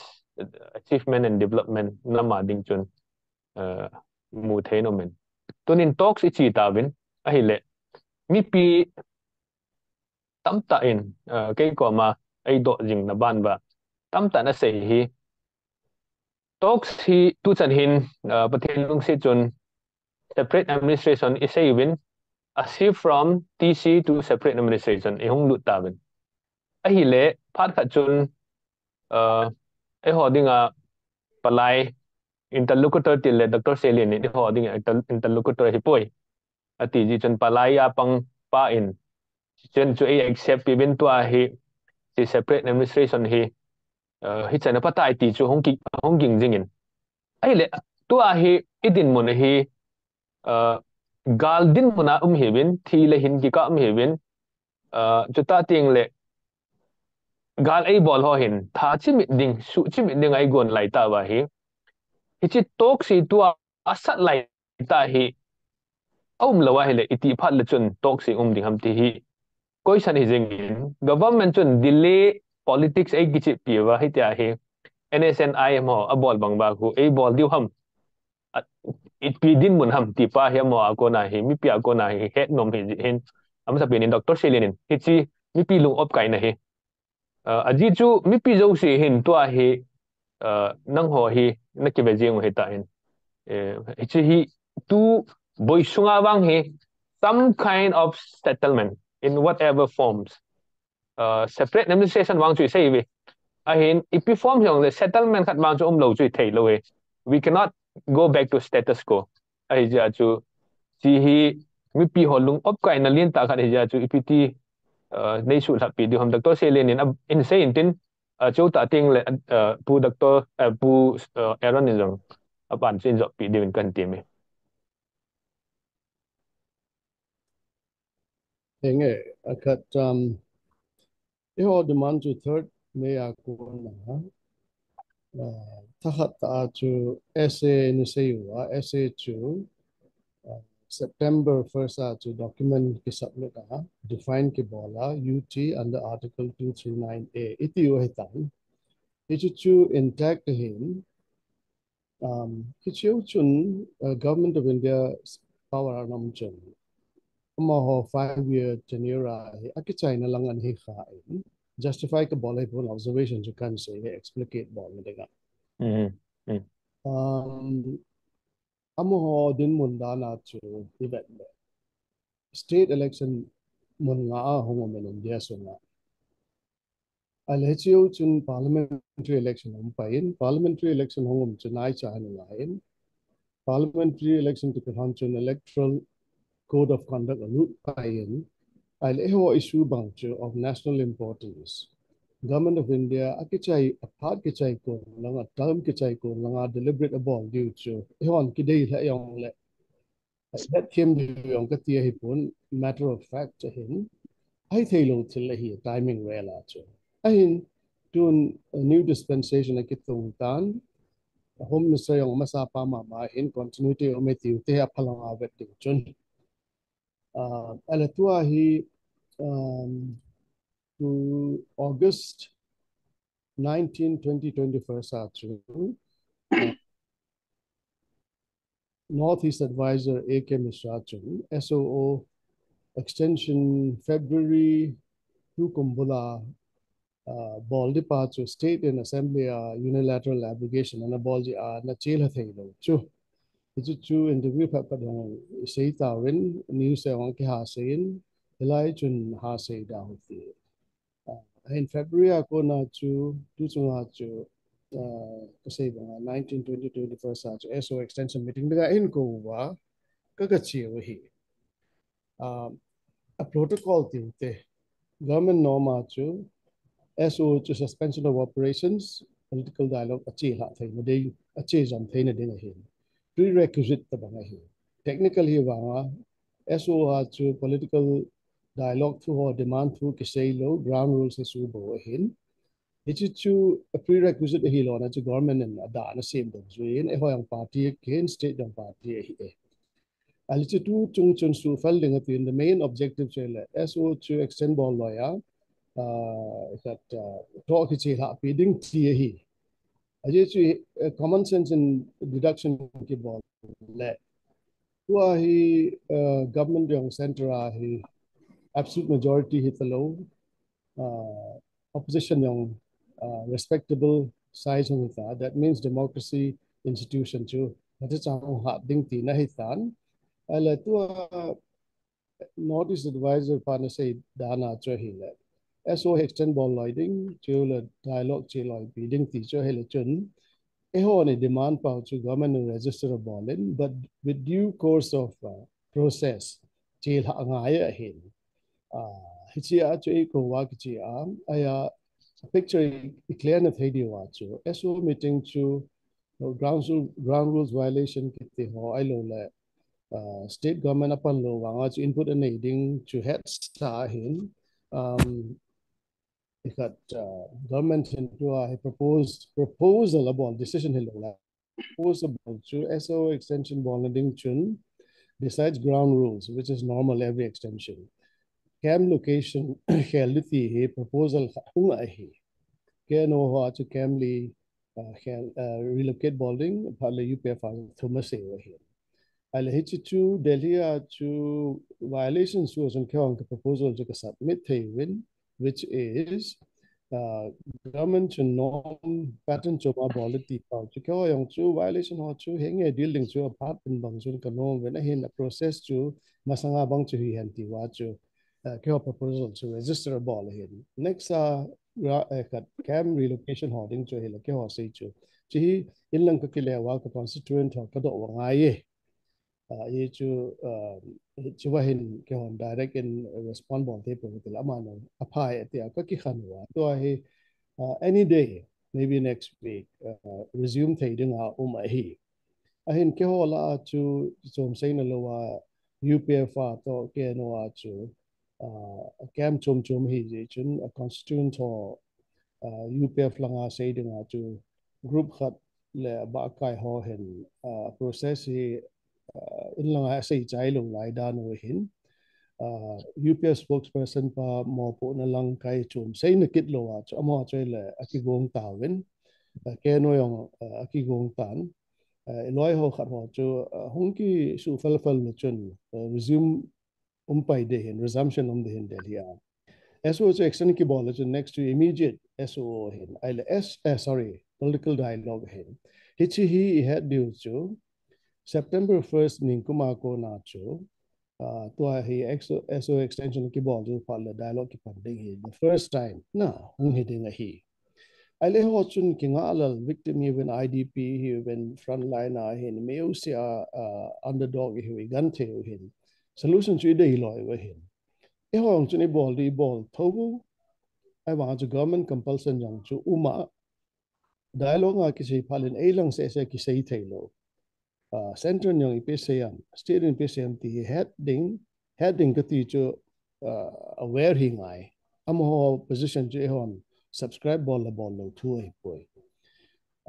achievement and development nama ding chun uh, mu thei no men. Tunin talks i chi ta vin ahile mipi tam ta in uh, kei ko ma ei do jing na ban ba tam ta na sei hi talks hi tu chan hin uh, Pathen lungsi chun separate administration i sei vin a shift from T C to separate administration i hung lut ta vin. Ahile phat khat chun uh, ei ho dinga palai interlocutor til le Doctor Selin in ei ho dinga interlocutor hi poi. Ati ji chun palai a pang pa in chun chu ei accept pi vin tua hi si separate administration hi uh, hi chana patai ti chu hung ki hung ging jing in. Ahile tua hi i din mun hi uh, gal din muna um hi vin thi le hin ki ka um hi vin uh, chuta ting le gal eibol ho hin, tha chimit ding, suh chimit ding a eigon lai tauva hi. Hiche talks hi tua asat lai tah hi, aum lou ahile, iti phat le chun talks hi um ding ham ti hi. Question hi jingin, government chun delay politics eikichehpi uva, hitia hi, N S N I M ho, abol bang uva khu, eibol diu ham. A, ipi dinmun ham, ti pa hi amaho a kona hi, mipi a kona hi, het nom hi, hin, amasapen in Doctor Seilin in, hiche, mipi lung opkaina hi. Uh, ajeh chu, mipi jouse hin, tua hi, uh, nangho hi, nakive jing u hitan. Eh, hiche hi, tu, boi sunga vang hi, some kind of settlement, in whatever forms. Uh, separate administration vang chu isei uve. Ahin, ipi form hijongle settlement khat vang chu umlou chu ithei lou e. We cannot go back to status quo. Ahijeh chu, hiche hi, mipi ho lung opkaina lentah khat ahijeh chu, ipi ti, uh, neisuhlhappi diu ham Doctor Seilin in, uh, in sei intin, uh, chutah tengle, uh, Pu Doctor, uh, Pu, uh, Aaron in jong, aban chu in joppi diuvin kahin temme. Henge, akhat, um, eiho demand chu third May a kona, uh, thakhat tah a chu S A in asei uva, S A chu, uh, September first a chu document kisubmit a, define kibol a, U T under Article two three nine A, iti u ahitan. Hichu chu intact ahin, Um, hicheu chun, uh, Government of India power a um chun, amaho five year tenure a hi, akichaina lang ana hi kha in, justify kabol ahipon observation chu kahin sei hi explicate bolna dinga. Mm-hmm. Mm. Um, amaho dinmun dan a chu ivet le, state election mun nga ahung um in India sunga. Ahile hicheu chun parliamentary election hung um pai in, parliamentary election hung um chu naicha ana ngai in, parliamentary election toh kilhon chun electoral code of conduct alut pai in, ahile eiho issue bang chu of national importance, Government of India akichai, aphat kichai kon langa, term kichai kon langa deliberate abol diu chu, eihon kidei lheh jongle, hetthem diu jong kati ahipon, matter of fact ahin, ahithei lou thil ahi, timing vel a chu. Ahin, tun, uh, new dispensation akitung tan, Home Minister jong amasa pa mama ahin, continuity um e tiu te aphalang a vet ding chun. Uh, ahile tua hi, um, tu August nineteen, twenty twenty-first a chu, uh, Northeast Advisor A K Mishra chun S O O extension February tu kum bula, uh, bol ding pa chu state in assembly a unilateral abrogation ana bol jeh a ana chelha thei lou chu. Hichu chu interview phat phat jong isei tauvin news a jong kihasei in, hilai chun hasei da hite. Uh, in February a kona chu, tu chunga chu, uh, kasei banga nineteen, twenty, twenty-first a chu S O extension meeting dinga eihin kou uva, ka, kache u ahi. Uh, a protocol tiu te, government norm a chu, S O chu suspension of operations, political dialogue achelha theina ding, ache jom theina ding ahi. Prerequisite tabang ahi. Technical hi vanga, S O a chu political dialogue thu ho demand thu kisei lou, ground rules hi subou ahin. Hichu chu a prerequisite ahi lona chu government in adan asem ding chu ahin, eiho jong party ahin, state jong party ahi e. Ahile chu tu chung chun suhfel ding atin, the main objective chu le, S O chu extend bol loi a, uh, that, uh, talk hi chelhah pi ding ti ahi. Ajeh chu, uh, common sense in deduction kibol le. Tua hi, uh, government jong center a hi absolute majority hita lou, uh, opposition jong, uh, respectable size hung hita. That means democracy institution chu, mati chang hung hat ding tina hitan. Ahile tua Northeast Advisor pa ana sei dan a chu ahile, S O extend bol loi ding, chule dialogue che loi pi ding ti chu ahile chun, eihon i demand pau chu government in register abol in, but with due course of, uh, process, chelha angai ahin. Uh, hiche a chu eikou uva kiche a, ahi a picture i, i clear na thei diu a chu, S O meeting chu, ground rule, ground rules violation kiti ho ahilou le, uh, state government apan lou vanga chu input anei ding chu hetsa ahin, um, Ikhat, uh, government hin tua hi proposed proposal abol, decision hilou lai. Proposal chu S O extension bolna ding chun, besides ground rules, which is normal every extension, camp location khel ding ti hi proposal khat hung ahi. K N O ho chu camp li, uh, khel, uh, relocate bol ding, phat le U P F a thum asei u ahi. Ahile hiche chu Delhi a chu violation chu chun keiho ka proposal chu ka submit thei uvin, which is, uh, government chu norm pattern chu ma bol ti pa chu keiho jong chu violation ho chu henge deal ding chu aphat in bang chun ka nom uvin ahin a process chu masanga bang chu hihen ti uva chu, uh, keiho proposal chu register bol ahin. Next a, uh, uh, khat camp relocation ho ding chu hile keiho sei chu. Chu hi inlang ka kile uva ka constituent ho ka doh uva ngai e. Ah, hichu, ah, hichu va hin keihon direct in respond bol thei poi ti la, aman aphai tia ka kikhen uva. Tua hi, ah, any day, maybe next week, ah, resume thei dinga um ahi. Ahin keiho lah a chu chomseina louva U P F a toh K N O a chu, ah, camp chom chom hi jeh chun a constituent ho, ah, U P F langa sei dinga chu group khat le abahkai ho hin, ah, process hi, ah, inlanga asei chai lou lai dan u hin, ah, U P F spokesperson pa mopohna lang kai chomseina kit louva chu amaho chu le akigong tauvin, ah, K N O jong, ah, akigong tan, ah, iloi ho khat ho chu, ah, hung kisuh fel fel le chun, ah, resume um pai ding ahin, resumption um ding ahin Delhi a. S O chu extend kibol le chun next to immediate S O O ahin. Ahile S, eh, sorry, political dialogue ahin. Hiche hi ihet diu chu September first ningkum a kona chu, ah, tua hi S O, S O extension kibol diu phat le dialogue kipan ding hi the first time na hung hi ding ahi. Ahile eiho chun kingah lal, victim hiuvin, I D P hiuvin, frontline a hin, mi jouse a, ah, underdog hiu, igenthei u hin. Solution chu idei loi u ahin. Eiho jong chun ibol diu ibol thou u. Ahivang chu government compulsion jong chu um a. Dialogue a kisei phat le eilang seh seh kisei thei lou. Ah, central in jong ipi asei am, state in ipi asei am ti het ding, het ding kati chu, ah, aware hi ngai. Amaho position chu eihon subscribe bol le bol lou thu ahipoi.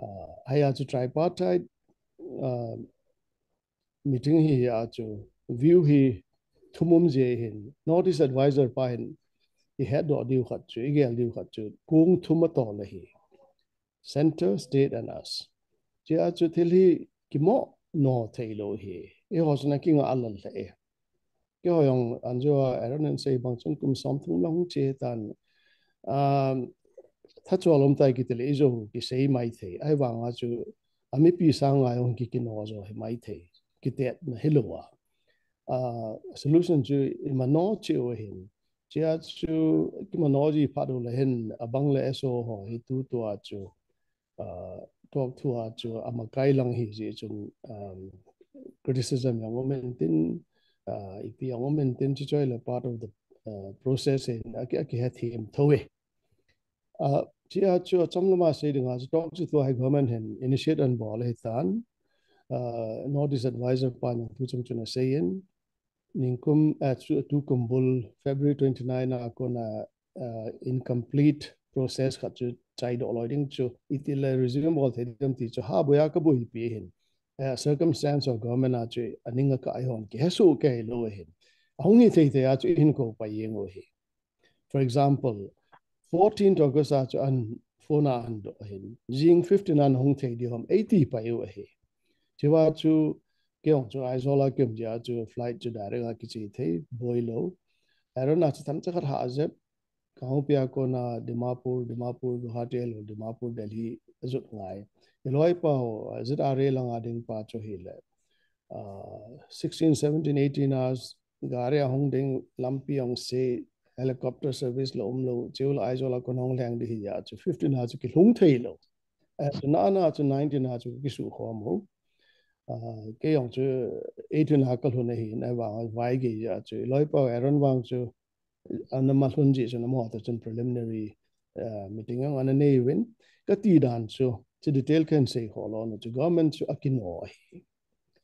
Ah, hia chu tripartite, ah, meeting hi a chu view hi thum um jeh hin North East Advisor pa hin ihet doh diu khat chu, igel diu khat chu kong thum atol ahi. Center, state and us. Chia chu thil hi kimoh no thei lou hi. Eiho chun akingah lal lheh e. Keiho jong anjo a Aaron in sei bang chun kum som thum lang hung che tan. Um, tha chol um tai kiti le ijo kisei mai thei. Ahivang a chu amipi sang ngai hung kikino jo hi mai thei. Kitetna hilou a. Ah, solution chu imano cheh u ahin. Chia chu kimano ji phat u le hin abang le S O ho hi tutua chu, ah, talk thua chu amakai lang hi jeh chun, um, criticism jong um intin, ah, ipi jong um intin chu choi le part of the, ah, process in aki, akihethem thou e. Ah, chia chu achom lama sei dinga chu talk chu tua hi government hin initiate anabol ahitan, ah, North East Advisor pa in thu chom chom asei in, ningkum, ah, chu tukum bul February twenty-nine a kona, ah, incomplete process khat chu chaidoh loi ding chu, itile resume bol thei ding ti chu ha boya kaboipi hin. Ah, circumstance of government a chu aning akah eihon kihesoh kei lou hin. Ahung hi thei thei a chu ihin kou pai jeng u hi. For example, fourteenth August a chu an phone a ahin doh ahin. Jing fifteen a nahung thei diu ham, eiti pai u ahi. Chua chu, kei jong chu Aizawl a kium jeh a chu flight chu direct a kiche thei, boi lou. Aaron a chu themcha khat hah jep, Kangpokpi a kona Dimapur, Dimapur, Guwahati, Dimapur, Delhi, ajot ngai. Iloi pau, Z R A langa ding pa chu hile. Ah, sixteen, seventeen, eighteen hours, gari ahung ding, lampi ahung se, helicopter service la umlou, chule Aizawl a kon hung leng ding hi jeh a chu fifteen a chu kilhung thei lou. Eh, chu nana chu nineteen a chu kisukhom u. Ah, kei jong chu eighteen a kalhun ahi, ahivang vai gei jeh a chu. Iloi pau Aaron vang chu, ana malhun jeh chun amaho toh chun preliminary, ah, meeting jong ana nei uvin. Kati dan chu, chu detail kahin sei kholou na chu government chu akino ahi.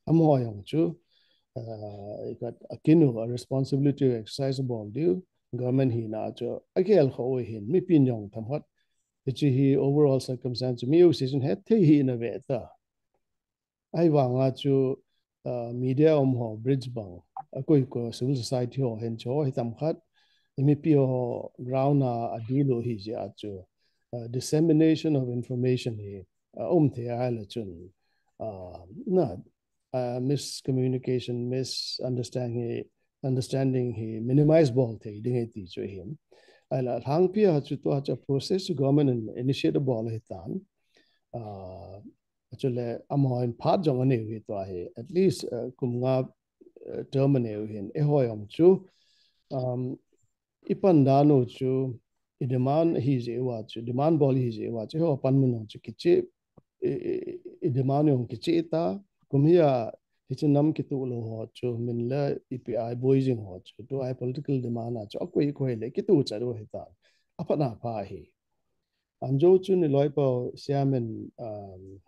Amaho jong chu, ah, ikhat akinu a responsibility exercise bol diu, government hina chu agel kha u hin, mipin jong themkhat hiche hi overall circumstance chu mi u si chun hethei hi na ve ta. Ahivanga chu, uh, media um ho, bridge bang, akoi ko civil society ho hin chu hi themkhat, mipi ho ground a adil u hi jeh a chu, uh, dissemination of information hi, uh, um thei a la chun, uh, na, uh, miscommunication, misunderstanding hi, understanding hi minimize bol thei ding hi ti chu hin. Ahi la, lhangpi a chu tua chu process chu government in initiate bol hi tan. Uh, chule amaho in phat jong anei u hi tua hi. At least, uh, kum nga, uh, term anei u hin. Eiho jong chu, um, i pan dan u chu, i demand hi jeh uva chu, demand bol hi jeh uva chu, eiho pan mun jong chu kicheh, i, i, i demand jong kicheh ta, kum hi a, hiche nam kitoh lou ho chu, min le ipi a boi jing ho chu, tua hi political demand a chu, akoi koi le kitoh chat u hi ta. Aphat na pha hi. Anjo chu ni loi pau siamin, um,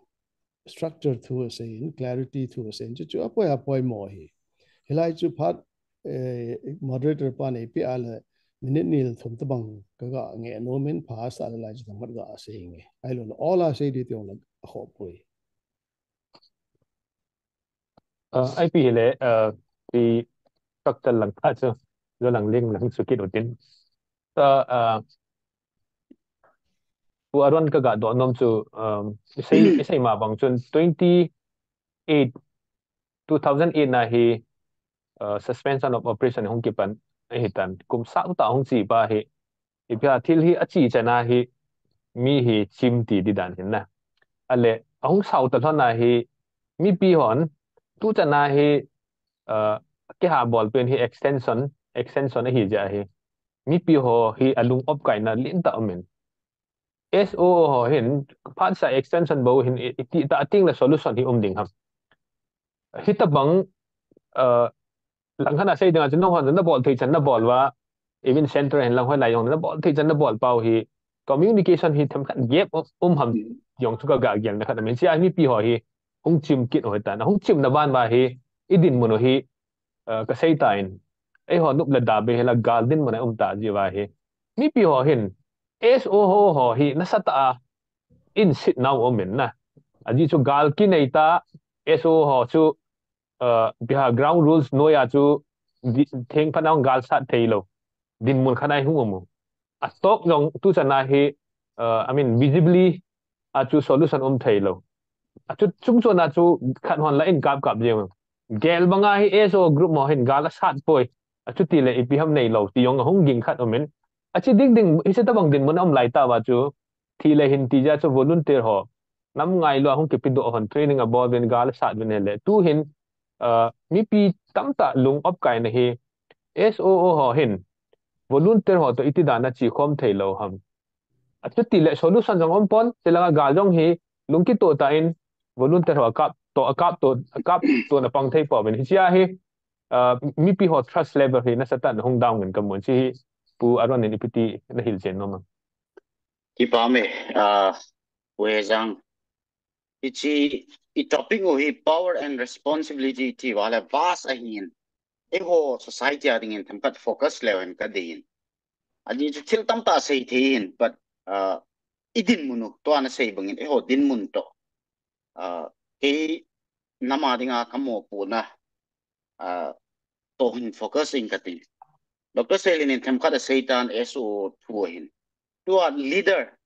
structure thu asei in, clarity thu asei in, chu chu apoi apoi mo hi. Hilai chu phat, eh, moderator pan ipi a le minute ni le thum tabang ka ga nge nom in pha sa le lai chu themkhat ga sei nge. Ahilou le all a sei di ti ong le a kho poi. Uh, ipi hile, uh, ti structure lang kha chu, lo lang ling lang su kit u tin. Ta, uh, Pu Aaron ka ga doh nom chu, um, i sei, i sei ma bang chun twenty-eight, two thousand eight na hi, uh, suspension of operation hung kipan ahi tan. Kum sang ta hung chi pa hi, ipi a thil hi achi chan a hi, mi hi chim ti di dan hin na. Ale, ahung sao ta lhon a hi, mipi hon, tu chan a hi, uh, kiha bol pen hi extension, extension ahi jeh a hi. Mipi ho hi alung op kaina lin ta um in. S O O ho hin, phat sa extension bou hin, i, i ti ta ting le solution hi um ding ham. Hitabang, uh, lang khat a sei ding a chu nangho na bol thei chan na bol uva, even central hin lang hoi lai jong na bol thei chan na bol pau hi, communication hi themkhat gap um, um ham jong chu ka ga gel na khat a min. Hiche a mipi ho hi, hung chim kit u hi tan. Hung chim na ban uva hi, i dinmun u hi, uh, ka sei ta in. Eiho nup le da be hi la gal dinmun a um ta ji uva hi. Mipi ho hin, S O O ho hi, nasatah a, in sit nau um in na. Ajeh chu gal kinei ta, S O O ho chu, uh, ipi ham ground rules noi a chu di, theng phat a hung gal sat thei lou. Dinmun khat a hung um u. A talk jong tu chan a hi, uh, I mean, visibly a chu solution um thei lou. A chu chung chon a chu khat hon la in kap kap jeng. Gel bang a hi S O O group mo hin gal asat poi. A chuti le ipi ham nei lou ti jong ahung ging khat um in. Achi ding ding, hiche tabang dinmun a um lai ta uva chu. Thi le hin ti jeh a chu volunteer ho. Nam ngailou a hung kipe doh hon training abol uvin gal asat uvin hile. Tu hin, uh, mipi tamtah lung op kaina hi S O O ho hin volunteer ho toh iti dan a chi khom thei lou ham. A chuti le solution jong um pon, tilanga gal jong hi lung kitoh tah in volunteer ho akap toh, akap toh, akap toh na pang thei pouvin. Hiche a hi, uh, mipi ho trust level hi nasatah in hung down in ka mun hiche hi Pu Aaron in ipi ti na hil chen nom am. Kipa me, uh, Pu Hejang. Hiche, i topic u hi power and responsibility ti uva le vast ahin. Eiho society a ding in themkhat focus leu hen ka dei in. Ajeh chu thil tamtah sei thei in, but, uh, i dinmun u, tua na sei bang in, eiho dinmun toh. Uh, kei nam a ding a ka mopohna, uh, toh hin focus in ka ti. Doctor Seilin in themkhat asei tan S O O thu ahin. Tua leader,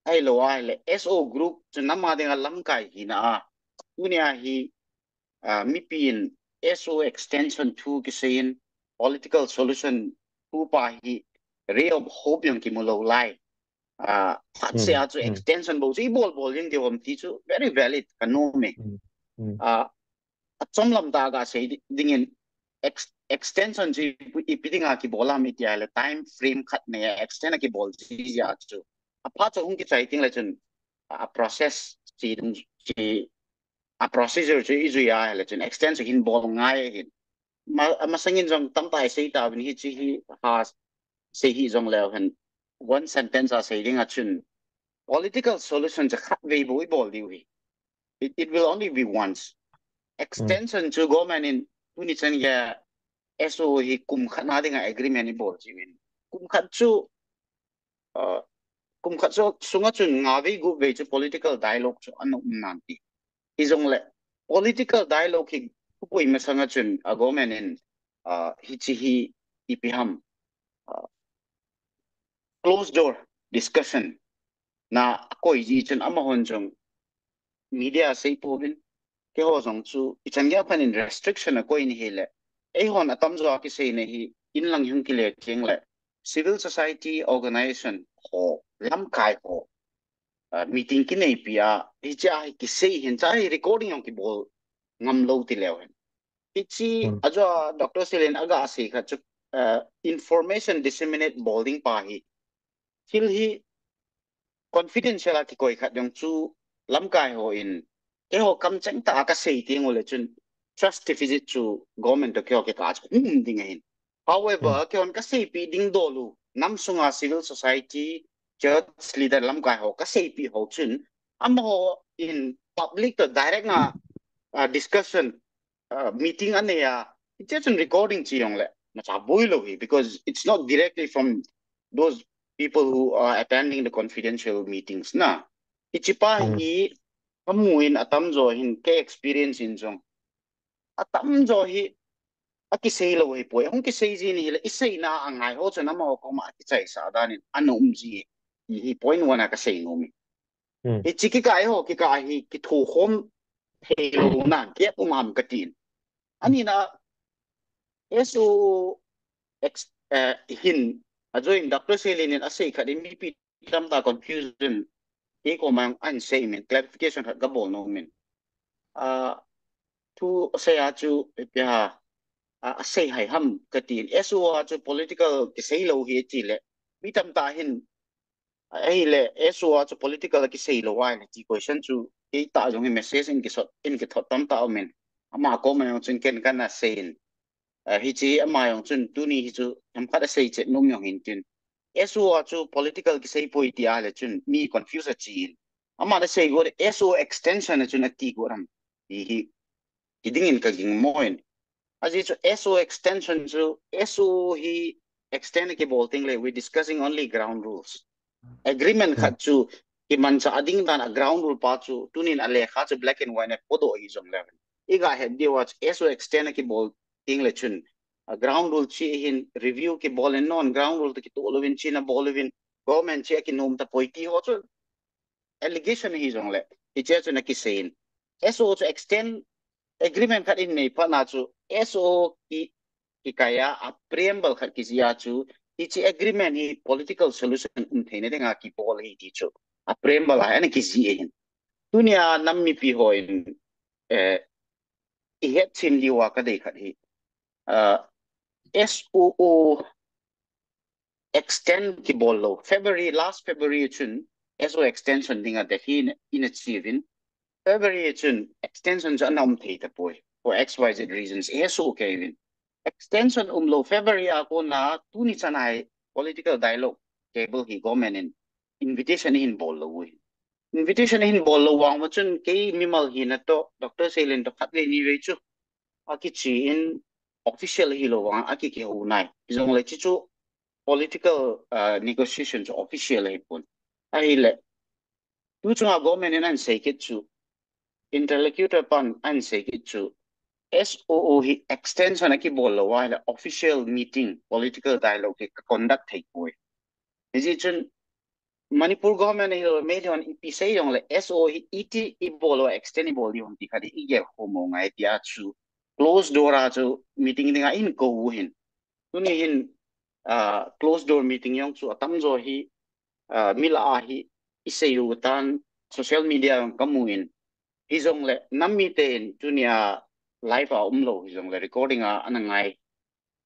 ahilou a hile S O O group chu nam a ding a lamkai hina a. Tunia hi, uh, mipi in S O O extension thu kisei in political solution thu pa hi ray of hope jong kimu lou lai. Uh, phat seh a chu extension bou chu i bol bol jing diu ham ti chu very valid ka nom e. Uh, achom lam tah a ka sei di-, ding in ex-, extension chu ipi, ipi ding a kibol ham i ti a le time frame khat nei a extend a kibol ji jeh a chu. Aphat chu hung kichai teng le chun a process chi dung chi a procedure chu i jui a le chun extend chu hin bol ngai hin. Ma, masang in jong tamtah i sei tauvin hiche hi ha sei hi jong leu hen one sentence a sei ding a chun political solution chu khatvei bou i bol diu hi. It, it will only be once. Extension chu government in tuni chan gei S O O hi kum khat na ding a agreement i bol jiu in. kum khat chu, uh, kum khat chu sunga chun nga vei gup vei chu political dialogue chu ana um nan ti. Hijongle political dialogue hi khupui masanga chun a government in, uh, hichi hi ipi ham, uh, closed door discussion na akoi ji chun amahon jong media sei pouvin, keiho jong chu ichan gei phan in restriction akoi in ahile, eihon atamjo a kiseina hi inlang hung kile teng le civil society organization ho, lamkai ho, uh, meeting kineipi a, hichea hi kisei hin, chua hi recording jong kibol ngam lou ti leu hin. Hichi, hmm, ajo a Doctor Selin aga sei khat chu, uh, information disseminate bol ding pa hi, thil hi confidential a kikoi khat jong chu lamkai ho in, keiho kamcheng tah a kasei teng ule chun trust deficit chu government toh keiho kikah a chu hung um ding ahin. However, hmm, keihon kaseipi ding dol u, nam sunga civil society, church leader lamkai ho kaseipi ho chun, amaho in public toh direct nga, uh, discussion, uh, meeting anei a, hiche chun recording chi jongle macha boi lou hi, because it's not directly from those people who are attending the confidential meetings na. Hichi pa, hmm, hi kamu in atamjo hin ka experience in jong atamjo hi akisei lou hi poi. Hung kisei ji ni hile, iseina angai ho chun amaho koma akichaisa dan in ana um ji hi, hi point one a kasei nom e. Hmm. Hichi kikah ho, kikah hi kithokhom thei louna gap um ham katin. Anina S O O ex-, eh, hin ajoin Doctor Selin in asei khat in mipi tamtah confusion kei koma ahin sei min, clarification khat kabol nom in. Ah, thu asei a chu, ipi ham, ah, asei hai ham katin. S O O a chu political kisei lou hi ati le, mi tamtah hin, ahile S O O a chu political kisei lou ahile ti question chu, kei tah jong hi message in kisot, in kithot tamtah um in. Ama koma jong chun ken kana sei in. Ah, hichi ama jong chun tuni hi chu themkhat asei chet nom jong hin tin. S O O a chu political kisei poi ti ahile chun mi confuse achi in. Ama nasei got S O O extension a chun ati got ham ti hi kiding in kaging mo in. Ajeh chu S O O extension chu, S O O hi extend kibol teng le, we discussing only ground rules. Agreement, hmm, khat chu kimanchah ding dan a ground rule pa chu tunin alekha chu black and white a podoh hi jongle, iga het diu a chu S O O extend kibol teng le chun, a ground rule chi hin review kibol in, non ground rule toh kitoh louvin, china bol louvin, government chi akinom tapoi ti ho chu allegation hi jongle, hiche chu ana kisei in. S O O chu extend agreement khat in nei phat na chu, S O O ki, kikai a, a preamble khat kijih a chu, hichi agreement hi political solution um theina dinga kibol ahi ti chu, a preamble a ana kijih ahin. Tunia nam mipi hon, eh, ihet chim diu a kadei khat hi, ah, S O O extend kibol lou. February, last February chun S O O extension dinga Delhi in, in achieve in. February chun extension chu ana um thei tapoi. For X Y Z reasons, ihet soh kei uvin. Extension um lou February a kona tuni chan a hi political dialogue table hi government in invitation ahin bol lou u hi. Invitation ahin bol lou vang uva chun kei mimal hina toh, Doctor Seilin toh khatvei nivei chu akichi in, official hilou vang a akikihou nai. Hijongle chi chu political, uh, negotiation chu official ahipon. Ahile, tu chunga government in ahin sei kit chu, interlocutor pan ahin sei kit chu, S O O hi extension akibol lou ahile official meeting, political dialogue hi ka conduct thei poi. Hijeh chun Manipur government ahilou, meilhei hon ipi sei jongle S O O hi iti ibol lou, extend ibol diu ham ti khat hi igel khom u ngai tia chu closed door a chu meeting dinga ahin kou u hin. Tuni hin, ah, closed door meeting jong chu atamjo hi, ah, mi lah a hi isei u tan, social media jong kamu in. Hijongle nam miten tunia live a umlou hijongle recording a ana ngai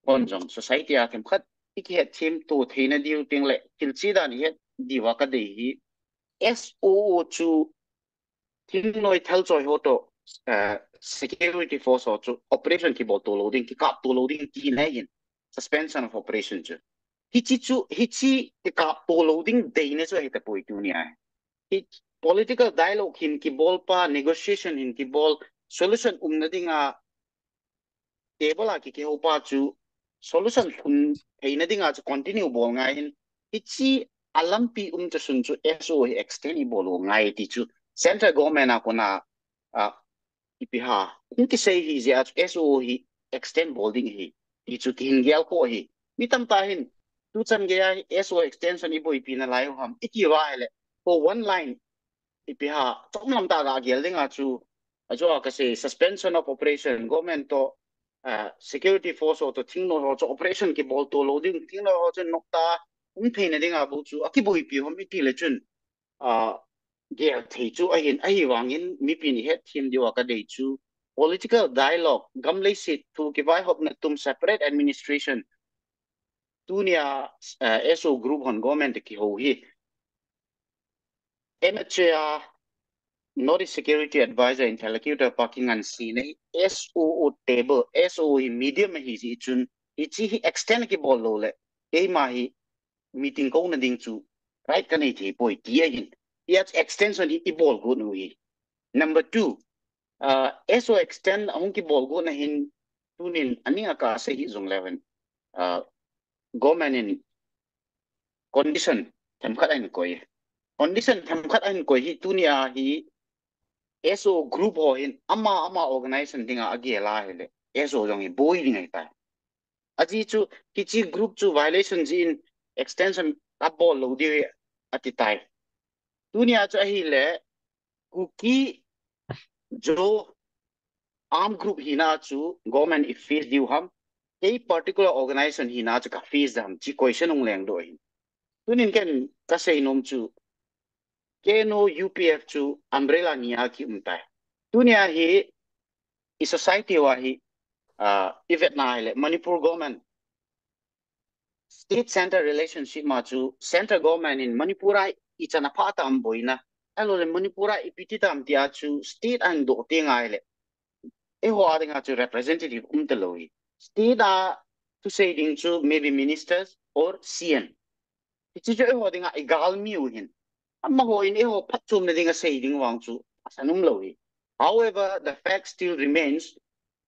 hon jong society a themkhat ikihet them to theina diu teng le thil chi dan ihet diu a kadei hi, S O O chu thingnoi thalchoi ho toh, eh, security force ho chu operation kibol to lou ding, kikap to lou ding tina ahin, suspension of operation chu. Hichi chu, hichi kikap to lou ding deina chu ahi tapoi tunia. Hi political dialogue hin kibol pa, negotiation hin kibol, solution umna dinga table a kikihou pa chu solution lhun theina dinga chu continue bol ngai in, hiche a lampi um chu sun chu S O hi extend i bol u ngai ti chu central government a kona, a, ipi ham, hung kisei hi jeh a chu S O hi extend bol ding hi ti chu kihin gel kho hi. Mi tamtah hin, tu chan geiya S O extension i boipi nalai u ham i ti uva ahile, ko one line ipi ham, chomlam tah ga gel dinga chu, ajo a kasei suspension of operation, government to, ah, security force ho to thingnoi ho chu operation kibol to lou ding, thingnoi ho chu noptah a um theina dinga bou chu akiboipi u ham i ti le chun, ah, gel thei chu ahin, ahivangin mipin i hetthem diu a kadei chu political dialogue, gam leiset thu kivaihopna tum separate administration, tunia, ah, S O group hon government te kihou hi. M H A a North East Security Advisor Interlocutor pa kingansei na hi S O O table, S O O hi medium ahi jeh chun, hiche hi extend kibol lou le, keima hi meeting kouna ding chu right kanei thei poi ti ahin. Hia chu extension hi i bol got u hi. Number two, ah, S O extend ahung kibol got na hin tunin aning a kasei hi jong le ven, ah, government in condition themkhat ahin koi. Condition themkhat ahin koi hi tunia hi S O group ho hin ama, ama organization dinga agel a ahile S O jong hi boi ding ahitai. Ajeh chu hiche group chu violation jeh in extension abol lou diu hi ati tai. Tunia chu ahile Kuki Zo armed group hina chu government i face diu ham, kei particular organization hina chu ka face ham, hiche question hung lengdoh ahin. Tunin ken kasei nom chu, K N O U P F chu umbrella ni a kium tai. Tunia hi i society uva hi, ah, i vetna ahile Manipur government, state center relationship ma chu central government in Manipur a ichan apha tam boina, ahilouleh Manipur a ipi ti tam tia chu state a doh teng ahile, eiho a dinga chu representative um talou hi. State a thusei ding chu maybe ministers or C M. Hiche chu eiho dinga i galmi u hin, amaho in eiho phatchomna dinga sei ding vang chu asan umlou hi. However, the fact still remains,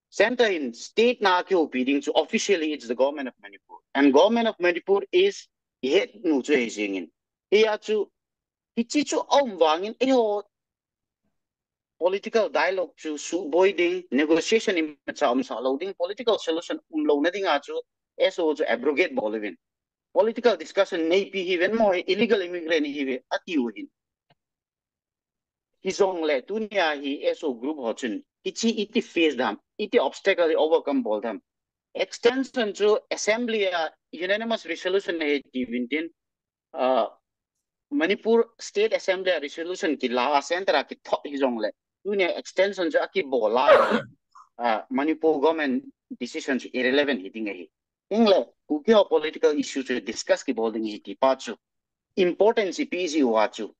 center in state na kihoupi ding chu officially it's the government of Manipur. And government of Manipur is i het nu chu ahi jengin. Hia chu, hiche chu aum vangin eiho political dialogue chu suboi ding, negotiation imacha umsah lou ding, political solution umlouna dinga chu S O chu abrogate bol uvin, political discussion neipi hiuvin, amaho hi illegal immigrant ihiuve ati u hin. Hijongle tunia hi S O group ho chun hiche iti face dam, iti obstacle hi overcome bol dam. Extension chu assembly a unanimous resolution ahi tiuvin tin, ah, Manipur State Assembly a resolution kila a center a kithot hijongle, tunia extension chu akibol a, ah, Manipur government decision chu irrelevant hi ding ahi. Hinle, Kuki ho political issue chu discuss kibol ding ahi ti pa chu importance ipi ji uva chu,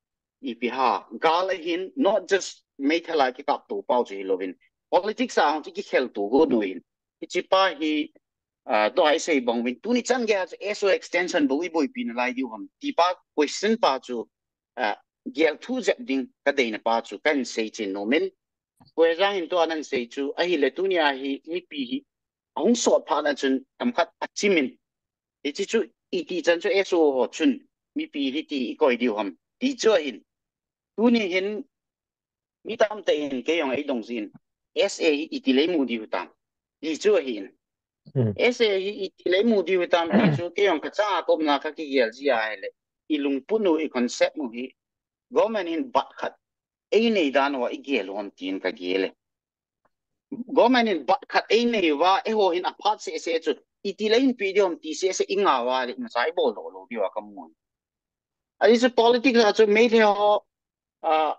ipi ham, gal ahin, not just meithal a kikapto pau chu hilouvin, politics a hung chu kikhelto got u hin. Hiche pa hi, ah, tua isei bang uvin, tuni chan geiya chu S O extension bou i boipi nalai diu ham ti pa question pa chu, ah, gel thu jep ding kadeina pa chu kahin seichen nom in. Koijang in tua nahin sei chu, ahile tunia hi mipi hi ahung sot phat na chun themkhat achimin, hiche chu iti chan chu S O ho chun mipi hiti i koi diu ham ti chu ahin. Tuni hin mi tamtah in kei jong eidong jin, S A hi iti le imu diu tam ti chu ahin. Hmm. S A hi iti le imu diu tam ti chu kei jong kachang a kaumna kakigel ji ahile, i lungput u, i concept u hi government in bat khat einei dan uva igel u ham tin kagel e. Government in bat khat einei uva, eiho hin aphat seh seh chu iti le hinpe diu ham ti seh seh ingah uva le, imacha ibol doh lou diu a kamu. Ajeh chu politics a chu Meitei ho, ah,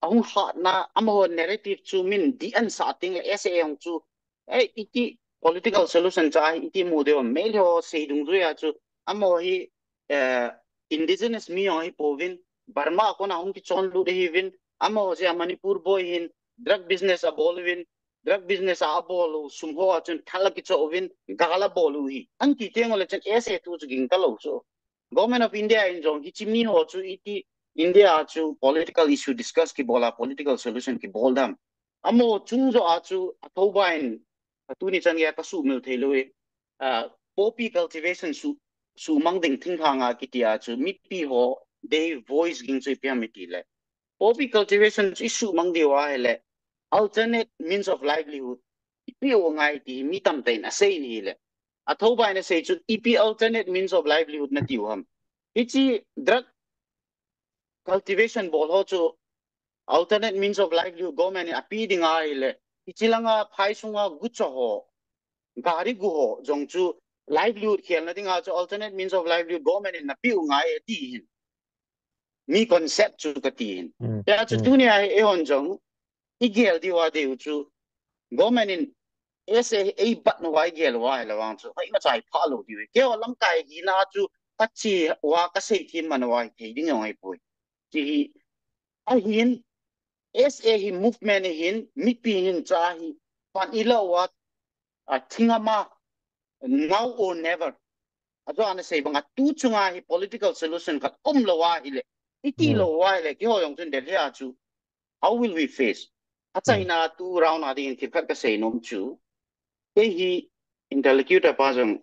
ahung hatna, amaho narrative chu min dih ahin sah teng le S A hung chu, eh, iti political solution cha hi iti mu diu ham, Meitei ho sei dungjuia chu, amaho hi, eh, indigenous mi jong ahi pouvin, Burma a kona hung kichon lut ahiuvin, amaho jeh a Manipur boi hin drug business abol uvin, drug business a abol u sum ho a chun thal akichoh uvin, gal abol u hi. Ahin ti teng ule chun S A tu chu ging talou chu. Government of India in jong hiche mi ho chu iti India a chu political issue discuss kibol a political solution kibol dam. Amaho chung joh a chu athoba in, atuni chan geiya kasuhmil thei lou e. uh, poppy cultivation su, sumang ding thinglhang a kiti a chu mipi ho they voice ging chu ipi ham iti le. Poppy cultivation chu isumang diu ahile alternate means of livelihood ipi u ngai ti mi tamtah in asei in ahile. Athoba in asei chu ipi alternate means of livelihood natiu ham. Hichi drug cultivation bol ho chu alternate means of livelihood government in api ding ahile. Hichi langa phai sunga gucho ho, gari gu ho, jong chu livelihood khelna dinga chu alternate means of livelihood government in napi u ngai ati hin. Mi concept chu kati hin. Tia chu tunia hi eihon jong igel diu a deu chu government in S A eibat nova igel uva ahile vang chu hoi machai pha lou diu. Keiho lamkai hina chu kachi uva kasei thim man uva hi thei ding jong ahipoi. Chi hi ahin S A hi movement ahin mipi hin cha hi pan ila uva a thingama now or never. Ajo ana sei banga tu chunga hi political solution khat um lou ahile. Iti lou ahile keiho jong chun Delhi a chu how will we face? Achaina tu round a ding thil khat kasei nom chu. Kei hi interlocutor pa jong,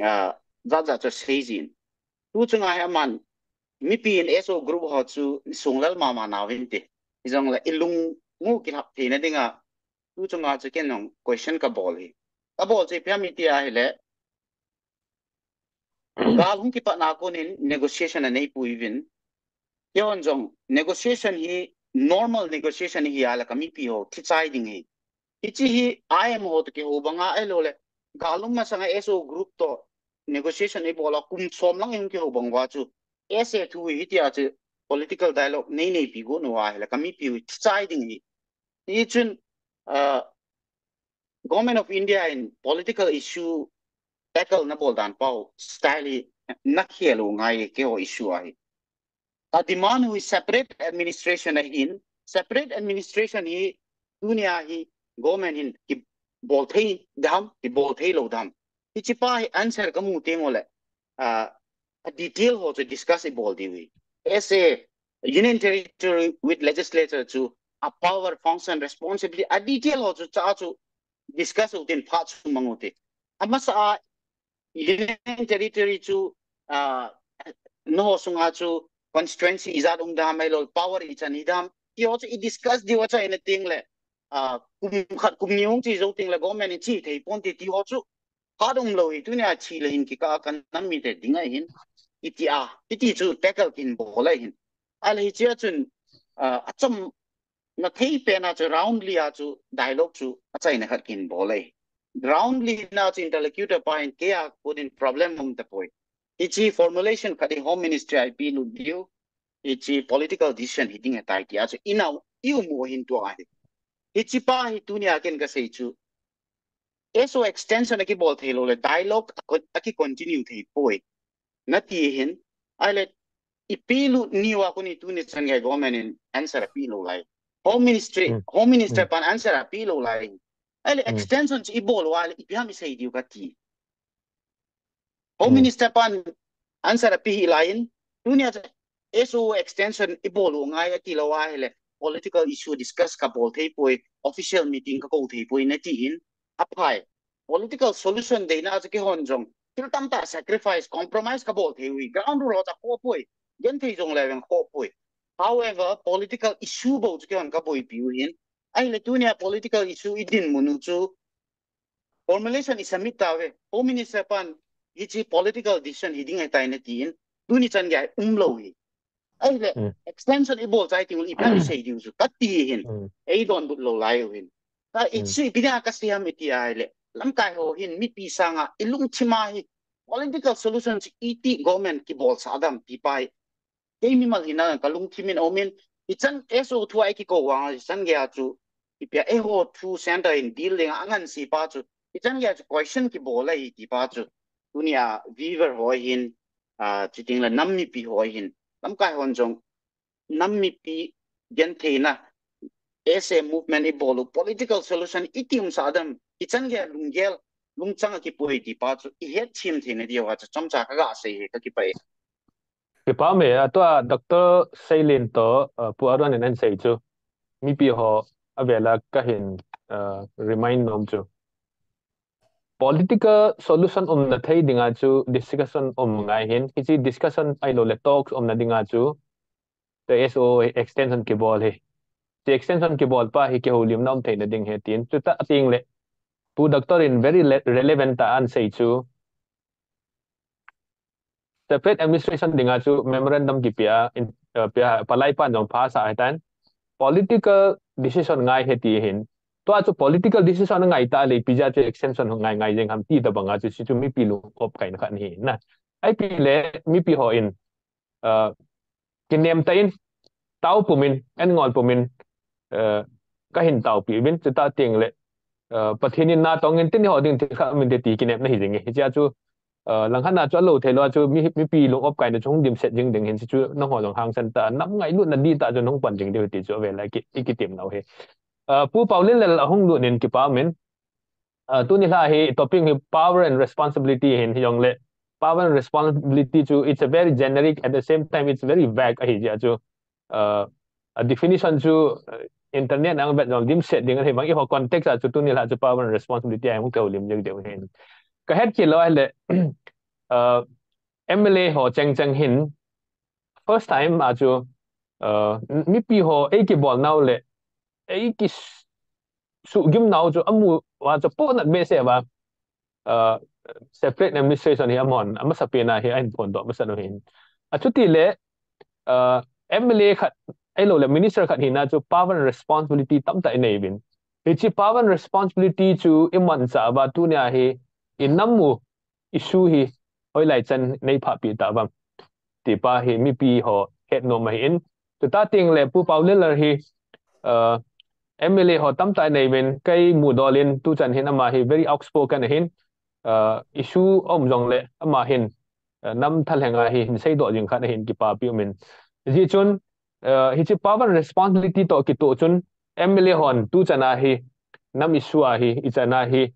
ah, jat jat chu seijin. Tu chunga hi aman mipi in S O group ho chu sunglal mama nauvin te. Hijongle ilung mu kilhap theina dinga tu chunga chu ken jong question kabol hi. Kabol chu ipi ham iti ahile. Gal hung kipatna konin negotiation anei puivin. Keihon jong negotiation hi normal negotiation hi a la ka mipi ho thichai ding hi. Hichi hi I M ho to kihou banga ahilou le. Gal um masanga S O group to negotiation ibol a kum som lang hung kihou bang uva chu. S A thu hi hitia chu political dialogue nei neipi got uva ahile ka mipi ho thichai ding hi. Hichun, uh, Government of India in political issue tackle nabol dan pau style hi nakhel u ngai keiho issue ahi. Ka demand u hi separate administration ahin, separate administration hi tunia hi government hin kibol thei dem, kibol thei lou dem. Hichi pa hi answer kamu teng ule, ah, a detail ho chu discuss ibol diu hi. S A Union Territory with Legislature chu a power, function, responsibility, a detail ho chu cha chu discuss u tin pha chu mang u ti. Amasa a Union Territory chu, ah, nangho sunga chu constituency ijat um dem ahilou, power ichan hi dem. Ti ho chu i discuss diu achaina teng le, ah, kum khat kum ni hung chi jou teng le government in chi thei pon ti ti ho chu. Khat um lou hi tunia chi le hin kikah a ka nam mite ding ahin. Iti a, iti chu tackle kin bol ahin. Ahile hichia chun, ah, achom na thei pen a chu round li a chu dialogue chu achaina khat kin bol ahi. Round li na chu interlocutor pa hin kei a konin problem um tapoi. Hichi formulation khat hi Home Ministry a ipi lut diu. Hichi political decision hi ding ahitai ti a chu inau, i um u hin tua ahi. Hichi pa hi tunia ken kasei chu S O extension akibol thei lou le dialogue a, aki continue thei poi. Nati hin, ahile, ipi lut ni uva koni tuni chan gei government in answer api lou lai. Home Ministry, Home Minister pan answer api lou lai. Ahile, extension chu ibol uva le, ipi ham isei diu kati. Home Minister pan answer api hi lai in, tunia chu S O extension ibol u ngai ati lou ahile, political issue discuss kabol thei poi, official meeting kakou thei poi nati hin, aphai. Political solution deina chu keihon jong, thil tamtah sacrifice, compromise kabol thei u hi, ground rulo cha kho poi, gen thei jong le veng kho poi. However, political issue bou chu keihon kaboipi u hin, ahile tunia political issue idinmun u chu, formulation i submit tauve, Home Minister pan hichi political decision hi ding ahitai nati in, tuni chan gei um lou hi. Ahile, extension ibol chai teng ule ipi ham isei diu chu, kati hin, ei donbut lou lai u hin. Ka hichi ipi dia kasei ham iti ahile, lamkai ho hin, mipi sanga, ilungthim a hi, political solution chu iti government kibolsah dem ti pa hi. Kei mimal hina kalungthim in aumin, ichan S O thu a ikikou vang, ichan gei a chu, ipia eiho thu center in deal ding a anganse pa chu, ichan gei a chu question kibol ahi ti pa chu, tunia viewer ho hin, ah, chuteng le nam mipi ho hin, lamkai hon jong, nam mipi gentheina, S A movement ibol u, political solution iti umsah dem, ichan gei a lunggel, lungchang a kipui ti pa chu, ihet thim theina diu a chu, chomcha kaga sei hi kakipah e. Kipah e, atua Doctor Seilin to, uh, Pu Arun in asei chu. Mipi ho avela kahin, uh, remind nom chu. political solution umna thei dinga chu discussion um ngai hin, hichi discussion ahilouleh talks umna dinga chu the S O O extension kibol hi. Chi extension kibol pa hi kihoulimna um theina ding hi tin. Chuti teng le, Pu Doctor in very le- relevant a asei chu separate administration dinga chu memorandum kipia, in, uh, pia, palai pan jong phasah ahitan, political decision ngai hi ti hin. Tua chu political decision ngai ta le, ipi jeh a chu extension ngai ngai jeng ham ti tabanga chu, chu mipi lung opkaina khat ahi na. Ipi le mipi hon, uh, kinem tah in, tao pumin, an ngol pumin, uh, kahin taopi uvin, chuti teng le, uh, Pathen in natong in tin eiho ding thil khat um inte ti kinepna hi jing e. Hichea chu, uh, langkhat a chu alou thei lou a chu mi, mipi lung opkaina chu hung dimset jing ding hin, chu nangho jong hangsan tah, nam ngailutna dihtah chu hung pan jing diu ti chu avel a ki, i kitem nau hi. Uh, Pu Paolienlal ahung lut in kipa umin, uh, tuni lha hi topic hi power and responsibility hin, hijongle power and responsibility chu it's a very generic, at the same time it's very vague ahi jeh a chu, uh, a definition chu, uh, internet a vet jong dimset ding ahi vang, eiho context a chu tuni lha chu power and responsibility a hung kihoulim jeng diu hin. Kahet khel lou ahile, uh, M L A ho cheng cheng hin first time a chu, uh, mipi ho eikibol nau le eiki s- suhgim nau chu amu a chu pohnat behseh uva, uh, separate administration hi amahon amasapen a hi ahin phondoh masat u hin. Achuti le, uh, M L A khat ahilouleh minister khat hina chu power and responsibility tamtah inei uvin. Hichi power and responsibility chu imanchah uva tunia hi inam u issue hi hoilai chan nei phahpi ta uvam ti pa hi mipi ho het nom ahin. Chuti teng le Pu Paolienlal hi, uh, M L A ho tamtah inei uvin, kei mudol in tuchan hin ama hi very outspoken ahin, uh, issue um jongle ama hin, uh, nam thalheng a hi hin seidoh jing khat ahin, kipapi umin. Hijeh chun, uh, hichi power and responsibility toh kitoh chun M L A hon tuchan a hi nam issue a hi, ichan a hi,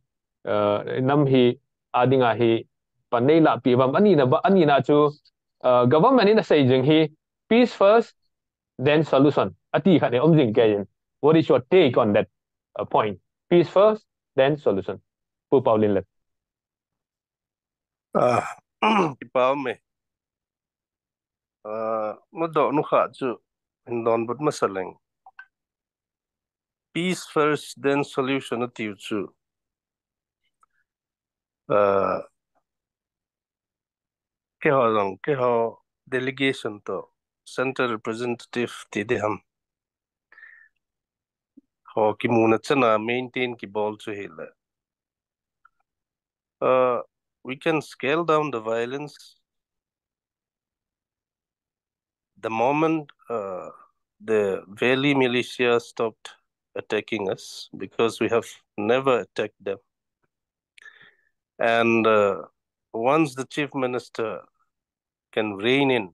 uh, nam hi a dinga hi pan nei lahpi uvam, anina ba, anina chu, uh, government in asei jing hi peace first, then solution ati khat hi um jing kei in. What is your take on that, uh, point? Peace first, then solution. Pu Paolienlal. Ah, kipa ume. Ah, nadoh nu kha chu hin donbut masa leng. Peace first, then solution atiu chu. Ah, keiho jong, keiho delegation toh, central representative ti ding ham, ho kimuna chan a maintain kibol chu hile, uh, we can scale down the violence the moment, uh, the Valley militia stopped attacking us, because we have never attacked them. And, uh, once the chief minister can rein in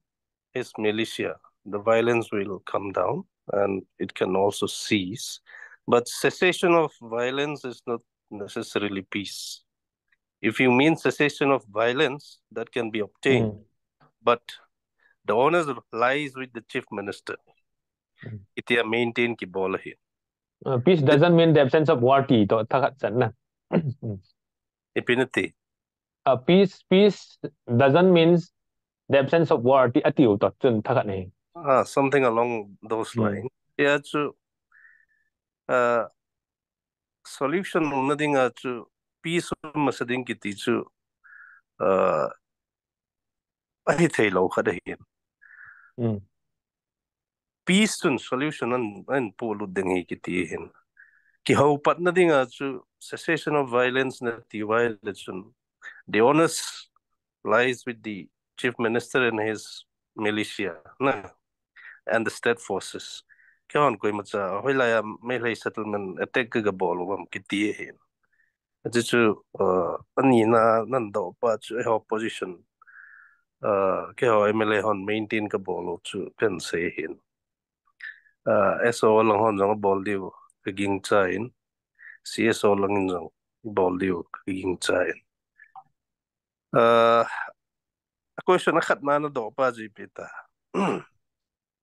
his militia, the violence will come down and it can also cease. But cessation of violence is not necessarily peace. If you mean cessation of violence, that can be obtained. Mm. But the onus lies with the chief minister. Mm. Itia maintain kibol ahi. Uh, peace doesn't mean the absence of war ti toh thakhat chan na. Mm. Ipi nati. Uh, peace, peace doesn't mean the absence of war ti atiu toh chun thakhat ahi. Ah, something along those lines. Hmm. Hia chu, uh, solution umna dinga chu peace um masa ding kiti chu, uh, ahi thei lou khat ahi. Hmm. Peace chun solution an, an polut ding ahi kiti hin. Kihou patna dinga chu cessation of violence nati uva ahile chun, the onus lies with the chief minister and his militia, na, and the state forces. Keihon koimacha hoilai a Meitei settlement attack ka, kabol uvam kiti ahin. Achu chu, uh, anina nadoh pa chu eiho position, uh, keiho M L A hon maintain kabol u chu kahin sei ahin. Uh, S O lang hon jong abol diu kagingchan, C S O lang in jong abol diu kagingchan. Uh, a question akhatna nadoh pa chu ipi ta.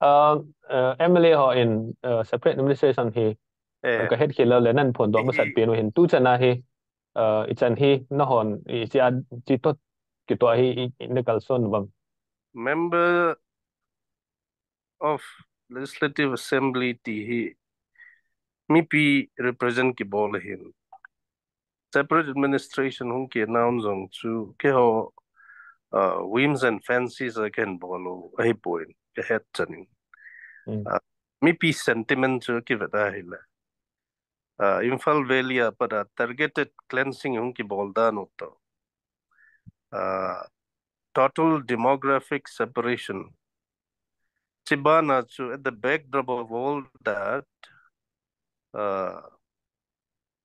Uh, uh, M L A hon, uh, separate administration hi, eh, kahet khel lou le nahin phondoh masat pen u hin tuchan a hi, uh, ichan hi nahon, ichi a, chi to, kito hi, i, i, nakalson bang. Member of Legislative Assembly ti hi mipi represent kibol hin. Separate administration hung kinaun jong chu keiho, uh, whims and fancies a kahin bol u ahipoi, kahet chanin. Mm. Uh, mipi sentiment chu kivet ahile. Uh, Imphal Valley a pat a targeted cleansing hung kibol dan u to. Uh, total demographic separation. Chibana chu at the backdrop of all that, uh,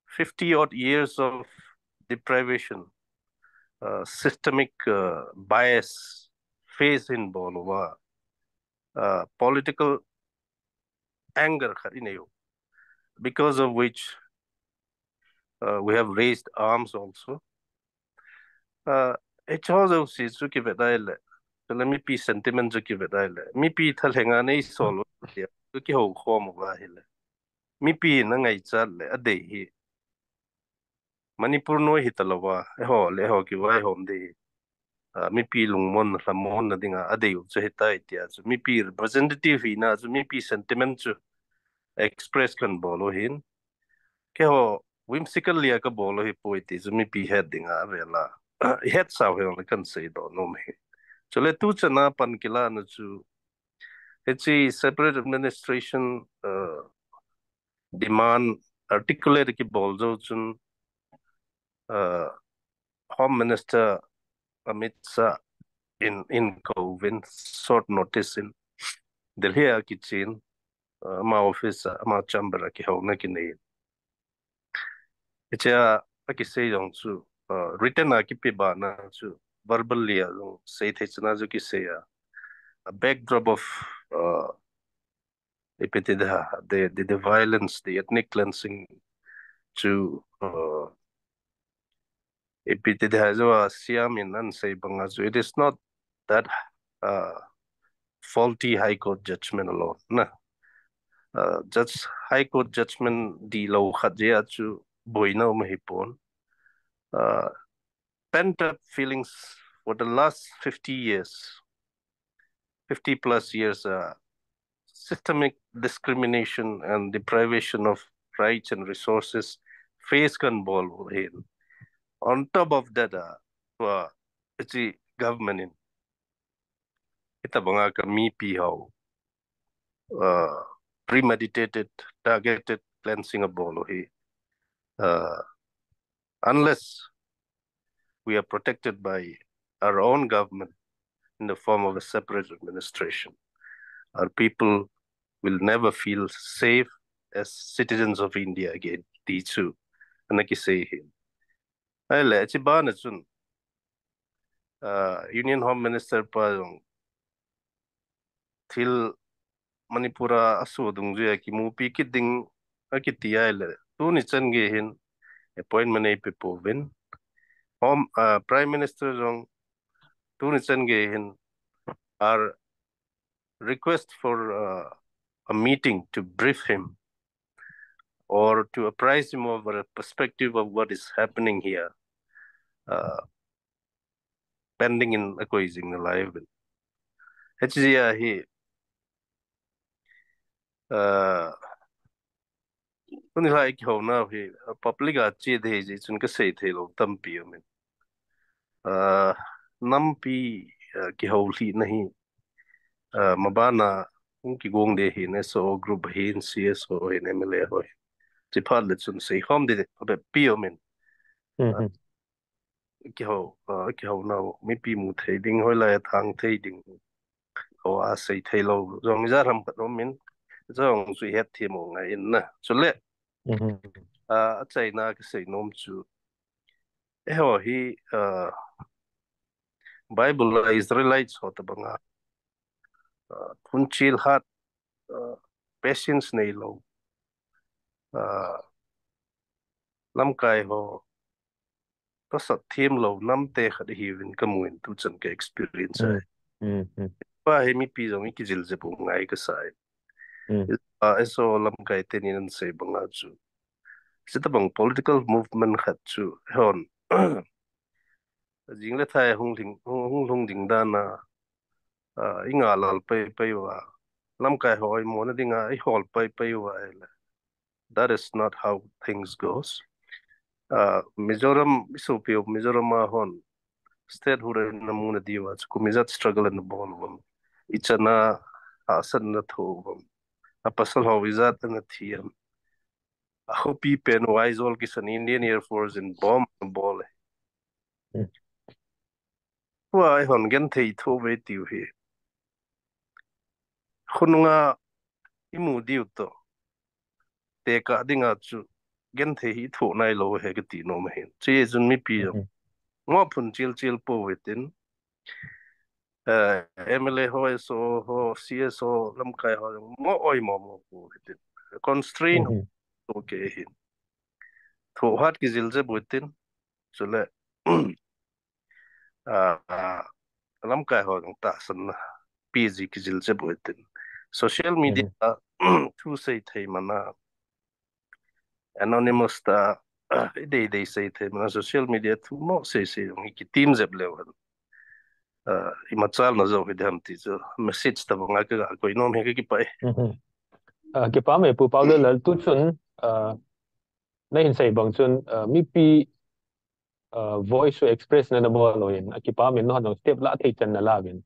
fifty odd years of deprivation, uh, systemic, uh, bias face in bol uva, uh, political anger khat inei u, because of which, uh, we have raised arms also. Uh, hiche ho jouse chu kivet ahile, chule mipi sentiment chu kivet ahile, mipi thalheng a nei sol u, chu kihou khom uva ahile, mipi in angaichat le adei hi Manipur noi hitalouva, eiho le eiho kivaihom ding hi, uh, mipi lungmon lhamonna dinga adei u chu hitai tia chu mipi representative hina chu mipi sentiment chu express kahin bol u hin. Keiho whimsical a kabol u hipoi ti chu mipi het dinga avel a, ihetsau hijongle kahin seidoh nom hi. Chule tuchan a pan kilah na chu, hiche separate administration, uh, demand articulate kibol jou chun, uh, Home Minister Amit Shah in, in kouvin short notice in Delhi a kichen, uh, ama office a, ama chamber a kihouna kinei. Hichea akisei jong chu, uh, written a kipe bana chu, verbally a jong seithei chana chu kisei a, a backdrop of, uh, ipi ti ding ham, the, the, the violence, the ethnic cleansing chu, uh, ipi ti ding ham, chu a Siam in ahin sei banga chu, it is not that, uh, faulty High Court judgment alone, na. Uh, judge, High Court judgment dihlou khat jeh a chu boina um ahipon. Uh, pent up feelings for the last fifty years, fifty plus years, uh, systemic discrimination and deprivation of rights and resources face kahin bol u hin. On top of that, uh, uh, hiche government in, hitabanga ka mipi ho, uh, premeditated, targeted cleansing abol u hi, uh, unless we are protected by our own government in the form of a separate administration, our people will never feel safe as citizens of India again, ti chu ana kisei hin. Ahile, hiche bana chun, uh, Union Home Minister pa jong thil Manipur a asoh dungjuia kimupi kit ding akiti ahile, tuni chan gei hin appointment eipe pouvin. Home, uh, Prime Minister jong tuni chan gei hin our request for, uh, a meeting to brief him or to apprise him of a perspective of what is happening here, uh, pending in akoi jing nalai uvin. Hiche jeh a hi, uh, tuni lai kihouna hi, uh, public a che ding ahi jeh chun kasei theilou tampi aumin. Uh, nampi, uh, kihoulhihna hi, uh, mabana hung kigong ding ahin, S O O group ahin, C S O ahin, M L A ho ahin. Chuphat le chun seikhom ding abep pi aumin. Uh, kihou, uh, kihouna u mipi mu thei ding, hoilai a thang thei ding ho asei theilou jong ijat ham khat aumin, jong chu ihet them u ngai in na. Chule, uh, achaina kasei nom chu, eiho hi, uh, Bible a Israelites ho tabanga, uh, phunchil hat, uh, patience neilou, uh, lamkai ho tosot themlou namte khat ihiuvin kamun, tuchan ka experience ahi. Pa hi mipi jong ikijil jep u ngai kasai. Pa S O O lamkai tenin ahin sei banga chu, Sita bang political movement khat chu hon. Jing le thai hung ling, hung, hung lhung ding dan a, ah, i nga lal pai pai uva. Lamkai ho i mo na ding a, i hol pai pai uva ai le. That is not how things goes. Uh, Mizoram, i sopi u Mizoram a hon, statehood na mu na diu a, chu kum ijat struggle na bol uvam. I chana, a san na tho uvam. A pasal ho ijat na thi am. A khopi pen u Aizawl kisan Indian Air Force in bomb na bol e. Hmm. Tua ai hon genthei tho ve tiu hi. Khununga i mu diu to. Te ka dinga chu genthei hi tho nai lo he ka ti nom hin. Chi chun mipi jong. Mhm. Ngo phun chil chil po ve tin. Eh, M L A ho, S O ho, C S O lamkai ho jong ngo oi mo mo po ve tin. Constraint Mhm. to ke hin. Tho hat ki jil je bu tin. Chule, ah, ah, lamkai ho jong tahsan na P G ki jil je bu tin. Social media Mhm. thu sei thei mana, anonymous ta, ah, i dei dei sei thei mana, social media thu mo sei sei jong ki tim jep leu han. Ah, i machal na jo hi dem ti chu message ta banga ka ga koi nom he ka ki pai. Mhm. Ah, kipa me Pu Paulel tu chun, ah, na hin sei bang chun, ah, mipi, ah, voice to express na na bol lo in, a kipa me no han jong step la thei chan na la vin.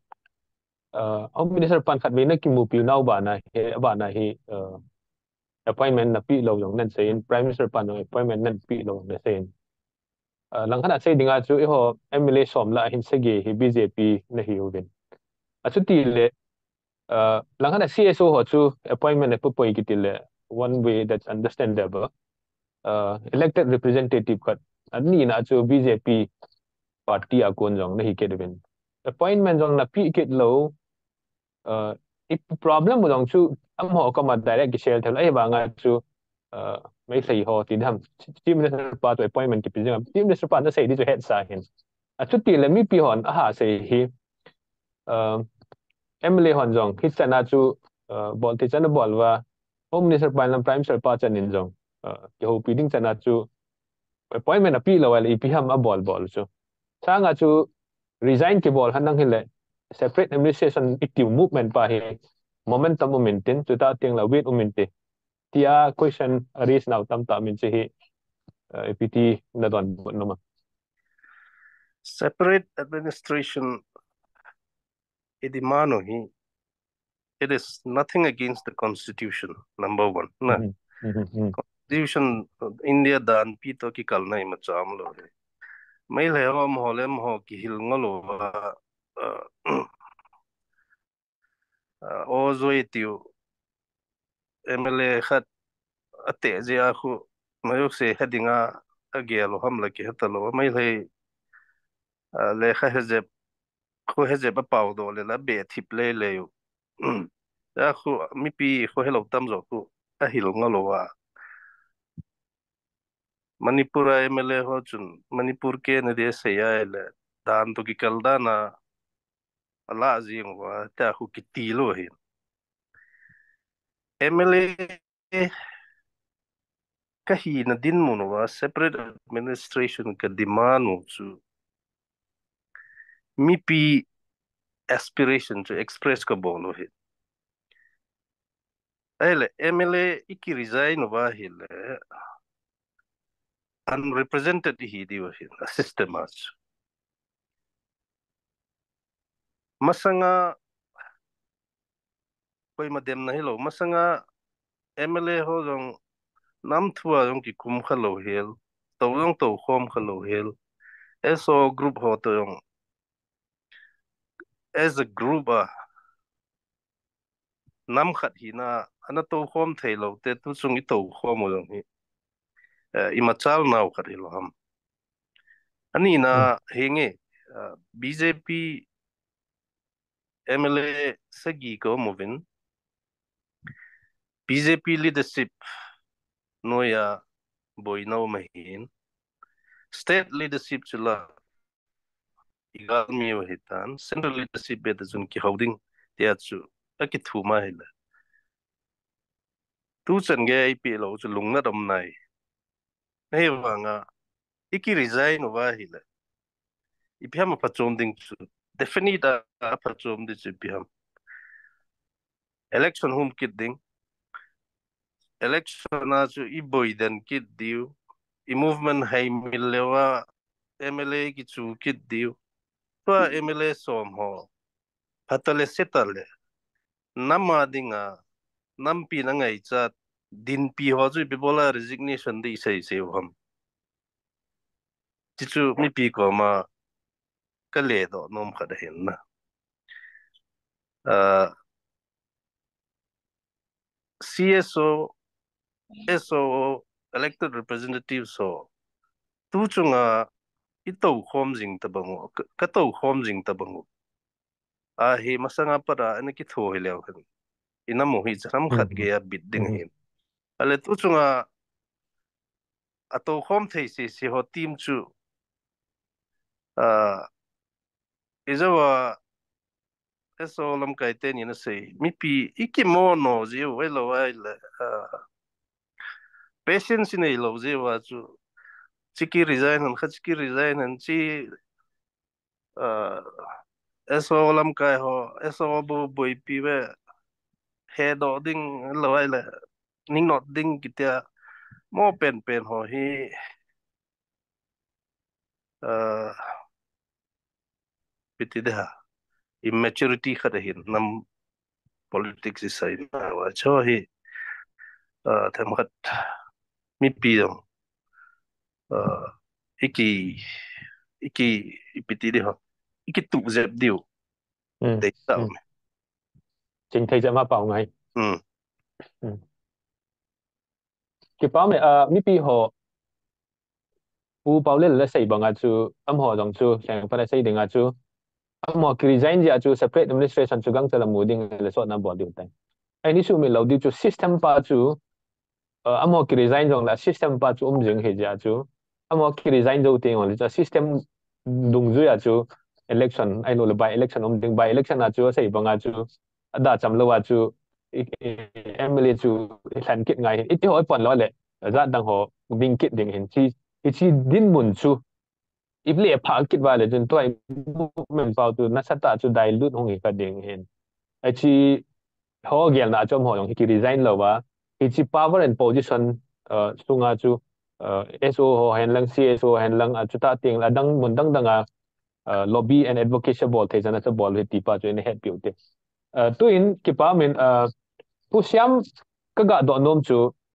Ah, Home Minister pan khat me na kimupi nau bana he, bana hi, ah, appointment na pi lo jong nan sei in, Prime Minister pan jong appointment nan pi lo jong na sei in. Ah, lang khat a sei dinga chu i ho M L A som la hin sagi hi B J P na hi uvin. A chu ti le, ah, lang khat a C S O ho chu appointment a pu poi ki ti le, one way that's understandable. Ah, elected representative khat. A ni na chu B J P party a kon jong na hi kit uvin. Appointment jong na pi kit lo, ah, i problem u jong chu amaho koma direct ki share thei lo, ahivanga chu, ah, Meitei ho ti dam, Chief Minister pa chu appointment ki pi jing, Chief Minister pa na sei di chu het sa hin. A chu ti le mipi hon a ha sei hi, ah, M L A hon jong hi chana chu, ah, bol ti chana bol va, Home Minister pa lam Prime Minister pa chan in jong, ah, ki hopi ding chana chu appointment a pi lo a le ipi ham a bol bol chu. Sanga chu resign ki bol han nang hi le separate administration i tiu movement pa hi momentum um in tin, chuta tiang la win um in ti. Tia question a raise nau tam ta min chi hi, uh, ipi ti na don bot noma. Separate administration i demand u hi, it is nothing against the constitution, number one. Na. Mhm, mhm, mhm. Constitution, uh, India dan pi to ki kal na i macham lo he. Meitei ho mo le mo ki hil ngo lo va, uh, uh, o zoi tiu M L A khat a te je a khu mayuk se he dinga a gel u ham la ki he ta lo. Meitei, uh, le kha he jep khu he jep a pau do le la be thip le le u. A khu mipi khu he lo tam jo khu a hil ngo lo a. Manipur a M L A ho chun Manipur ke na de sei a le dan to ki kal dan a a la jing va ta khu ki ti lo hin. M L A ka hi na din mun va separate administration ka demand u chu mipi aspiration chu express ka bol u hi. Ai le M L A i ki resign u va hi le unrepresented i hi di u hi a system a chu. Masanga koima dem na hi lo, masanga M L A ho jong nam thua jong ki kum kha lo hel, to jong to khom kha lo hel, S O group ho to jong as a group a nam khat hi na ana to khom thei lo te tu chung i to khom u jong hi, eh, i machal nau khat hi lo ham. Ani na Hmm. hi nge, eh, B J P M L A sagi ko muvin B J P leadership noya boina u mahin state leadership chula igal mi u hitan central leadership be ta chun ki holding tia chu a ki thu ma hila. Tu chan ge ai pi lo chu lungna dom nai. Hivanga, iki resign uva ahile, ipi ham aphachom ding chu, definite a aphachom ding chu ipi ham. Election hung kit ding. Election a chu iboi den kit diu. I movement haimil leuva M L A kichu kit diu. Tua M L A som ho, phatale setale, nam a dinga, nampi na ngaichat, dinpi ho chu ipi bola resignation ding isei sei u ham. Chuchu mipi koma kaledoh nom khat ahin na. Ah, C S O, S O O, elected representatives ho, tu chunga itou khom jing tabang u, ka, katou khom jing tabang u. Ahi masanga pat a ana kitho hileu hen, inam u hi chanam khat gei a bit ding ahin. Ale tu chunga atou khom thei sese ho team chu, ah, ijouva S O lamkai teni ana sei, mipi ikimono jiu, ahilou ahile, ah, patience ineilou jiuva chu, chiki resign hen, kha chiki resign hen, chi, ah, S O O lamkai ho, S O O bou boipi ve, hedoh ding, ahilou ahile, ningnot ding kitia, mo penpen ho hi, ah, ipi ti ding ham, immaturity khat ahin, nam politics isei nauva chu hi, ah, themkhat mipi jong, ah, iki, iki, ipi ti ding ham, ikitup jep diu. Deisah ume. Chingthei jep ma pau ngai. Kipa me, ah, mipi ho, Pu Paulel la sei banga chu, amaho jong chu, sengpan a sei dinga chu, amaho ki resign jeh a chu separate administration chu gangchel a mu ding le sotna bol diu tai. Ahi, ni sumil lou diu chu system pa chu, ah, amaho ki resign jongle system pa chu um jing ahi jeh a chu, amaho ki resign jou teng jongle chu system dungjui a chu election, ahilou le by election um ding, by election a chu asei banga chu, adacham louva chu, i, i, M L A chu ilhen kit ngai ahi. Iti ho ipon lou le, jat dang ho ding kit ding ahin. Chi, hichi dinmun chu, ipi le pha kit uva le chun tua movement pau chu nasatah chu dilute hung hi kha ding ahin. Hichi ho gelna a chom ho jong hi ki resign louva, hichi power and position, ah, sunga chu, ah, S O O ho hen lang, C S O O hen lang, ah, chutah teng le adang mun dang dang a, ah, lobby and advocacy bol thei chan a chu bol u ahi ti pa chu ina hetpi u te. Ah, tuin kipa min, ah, Pu Siam, ka gadoh nom chu,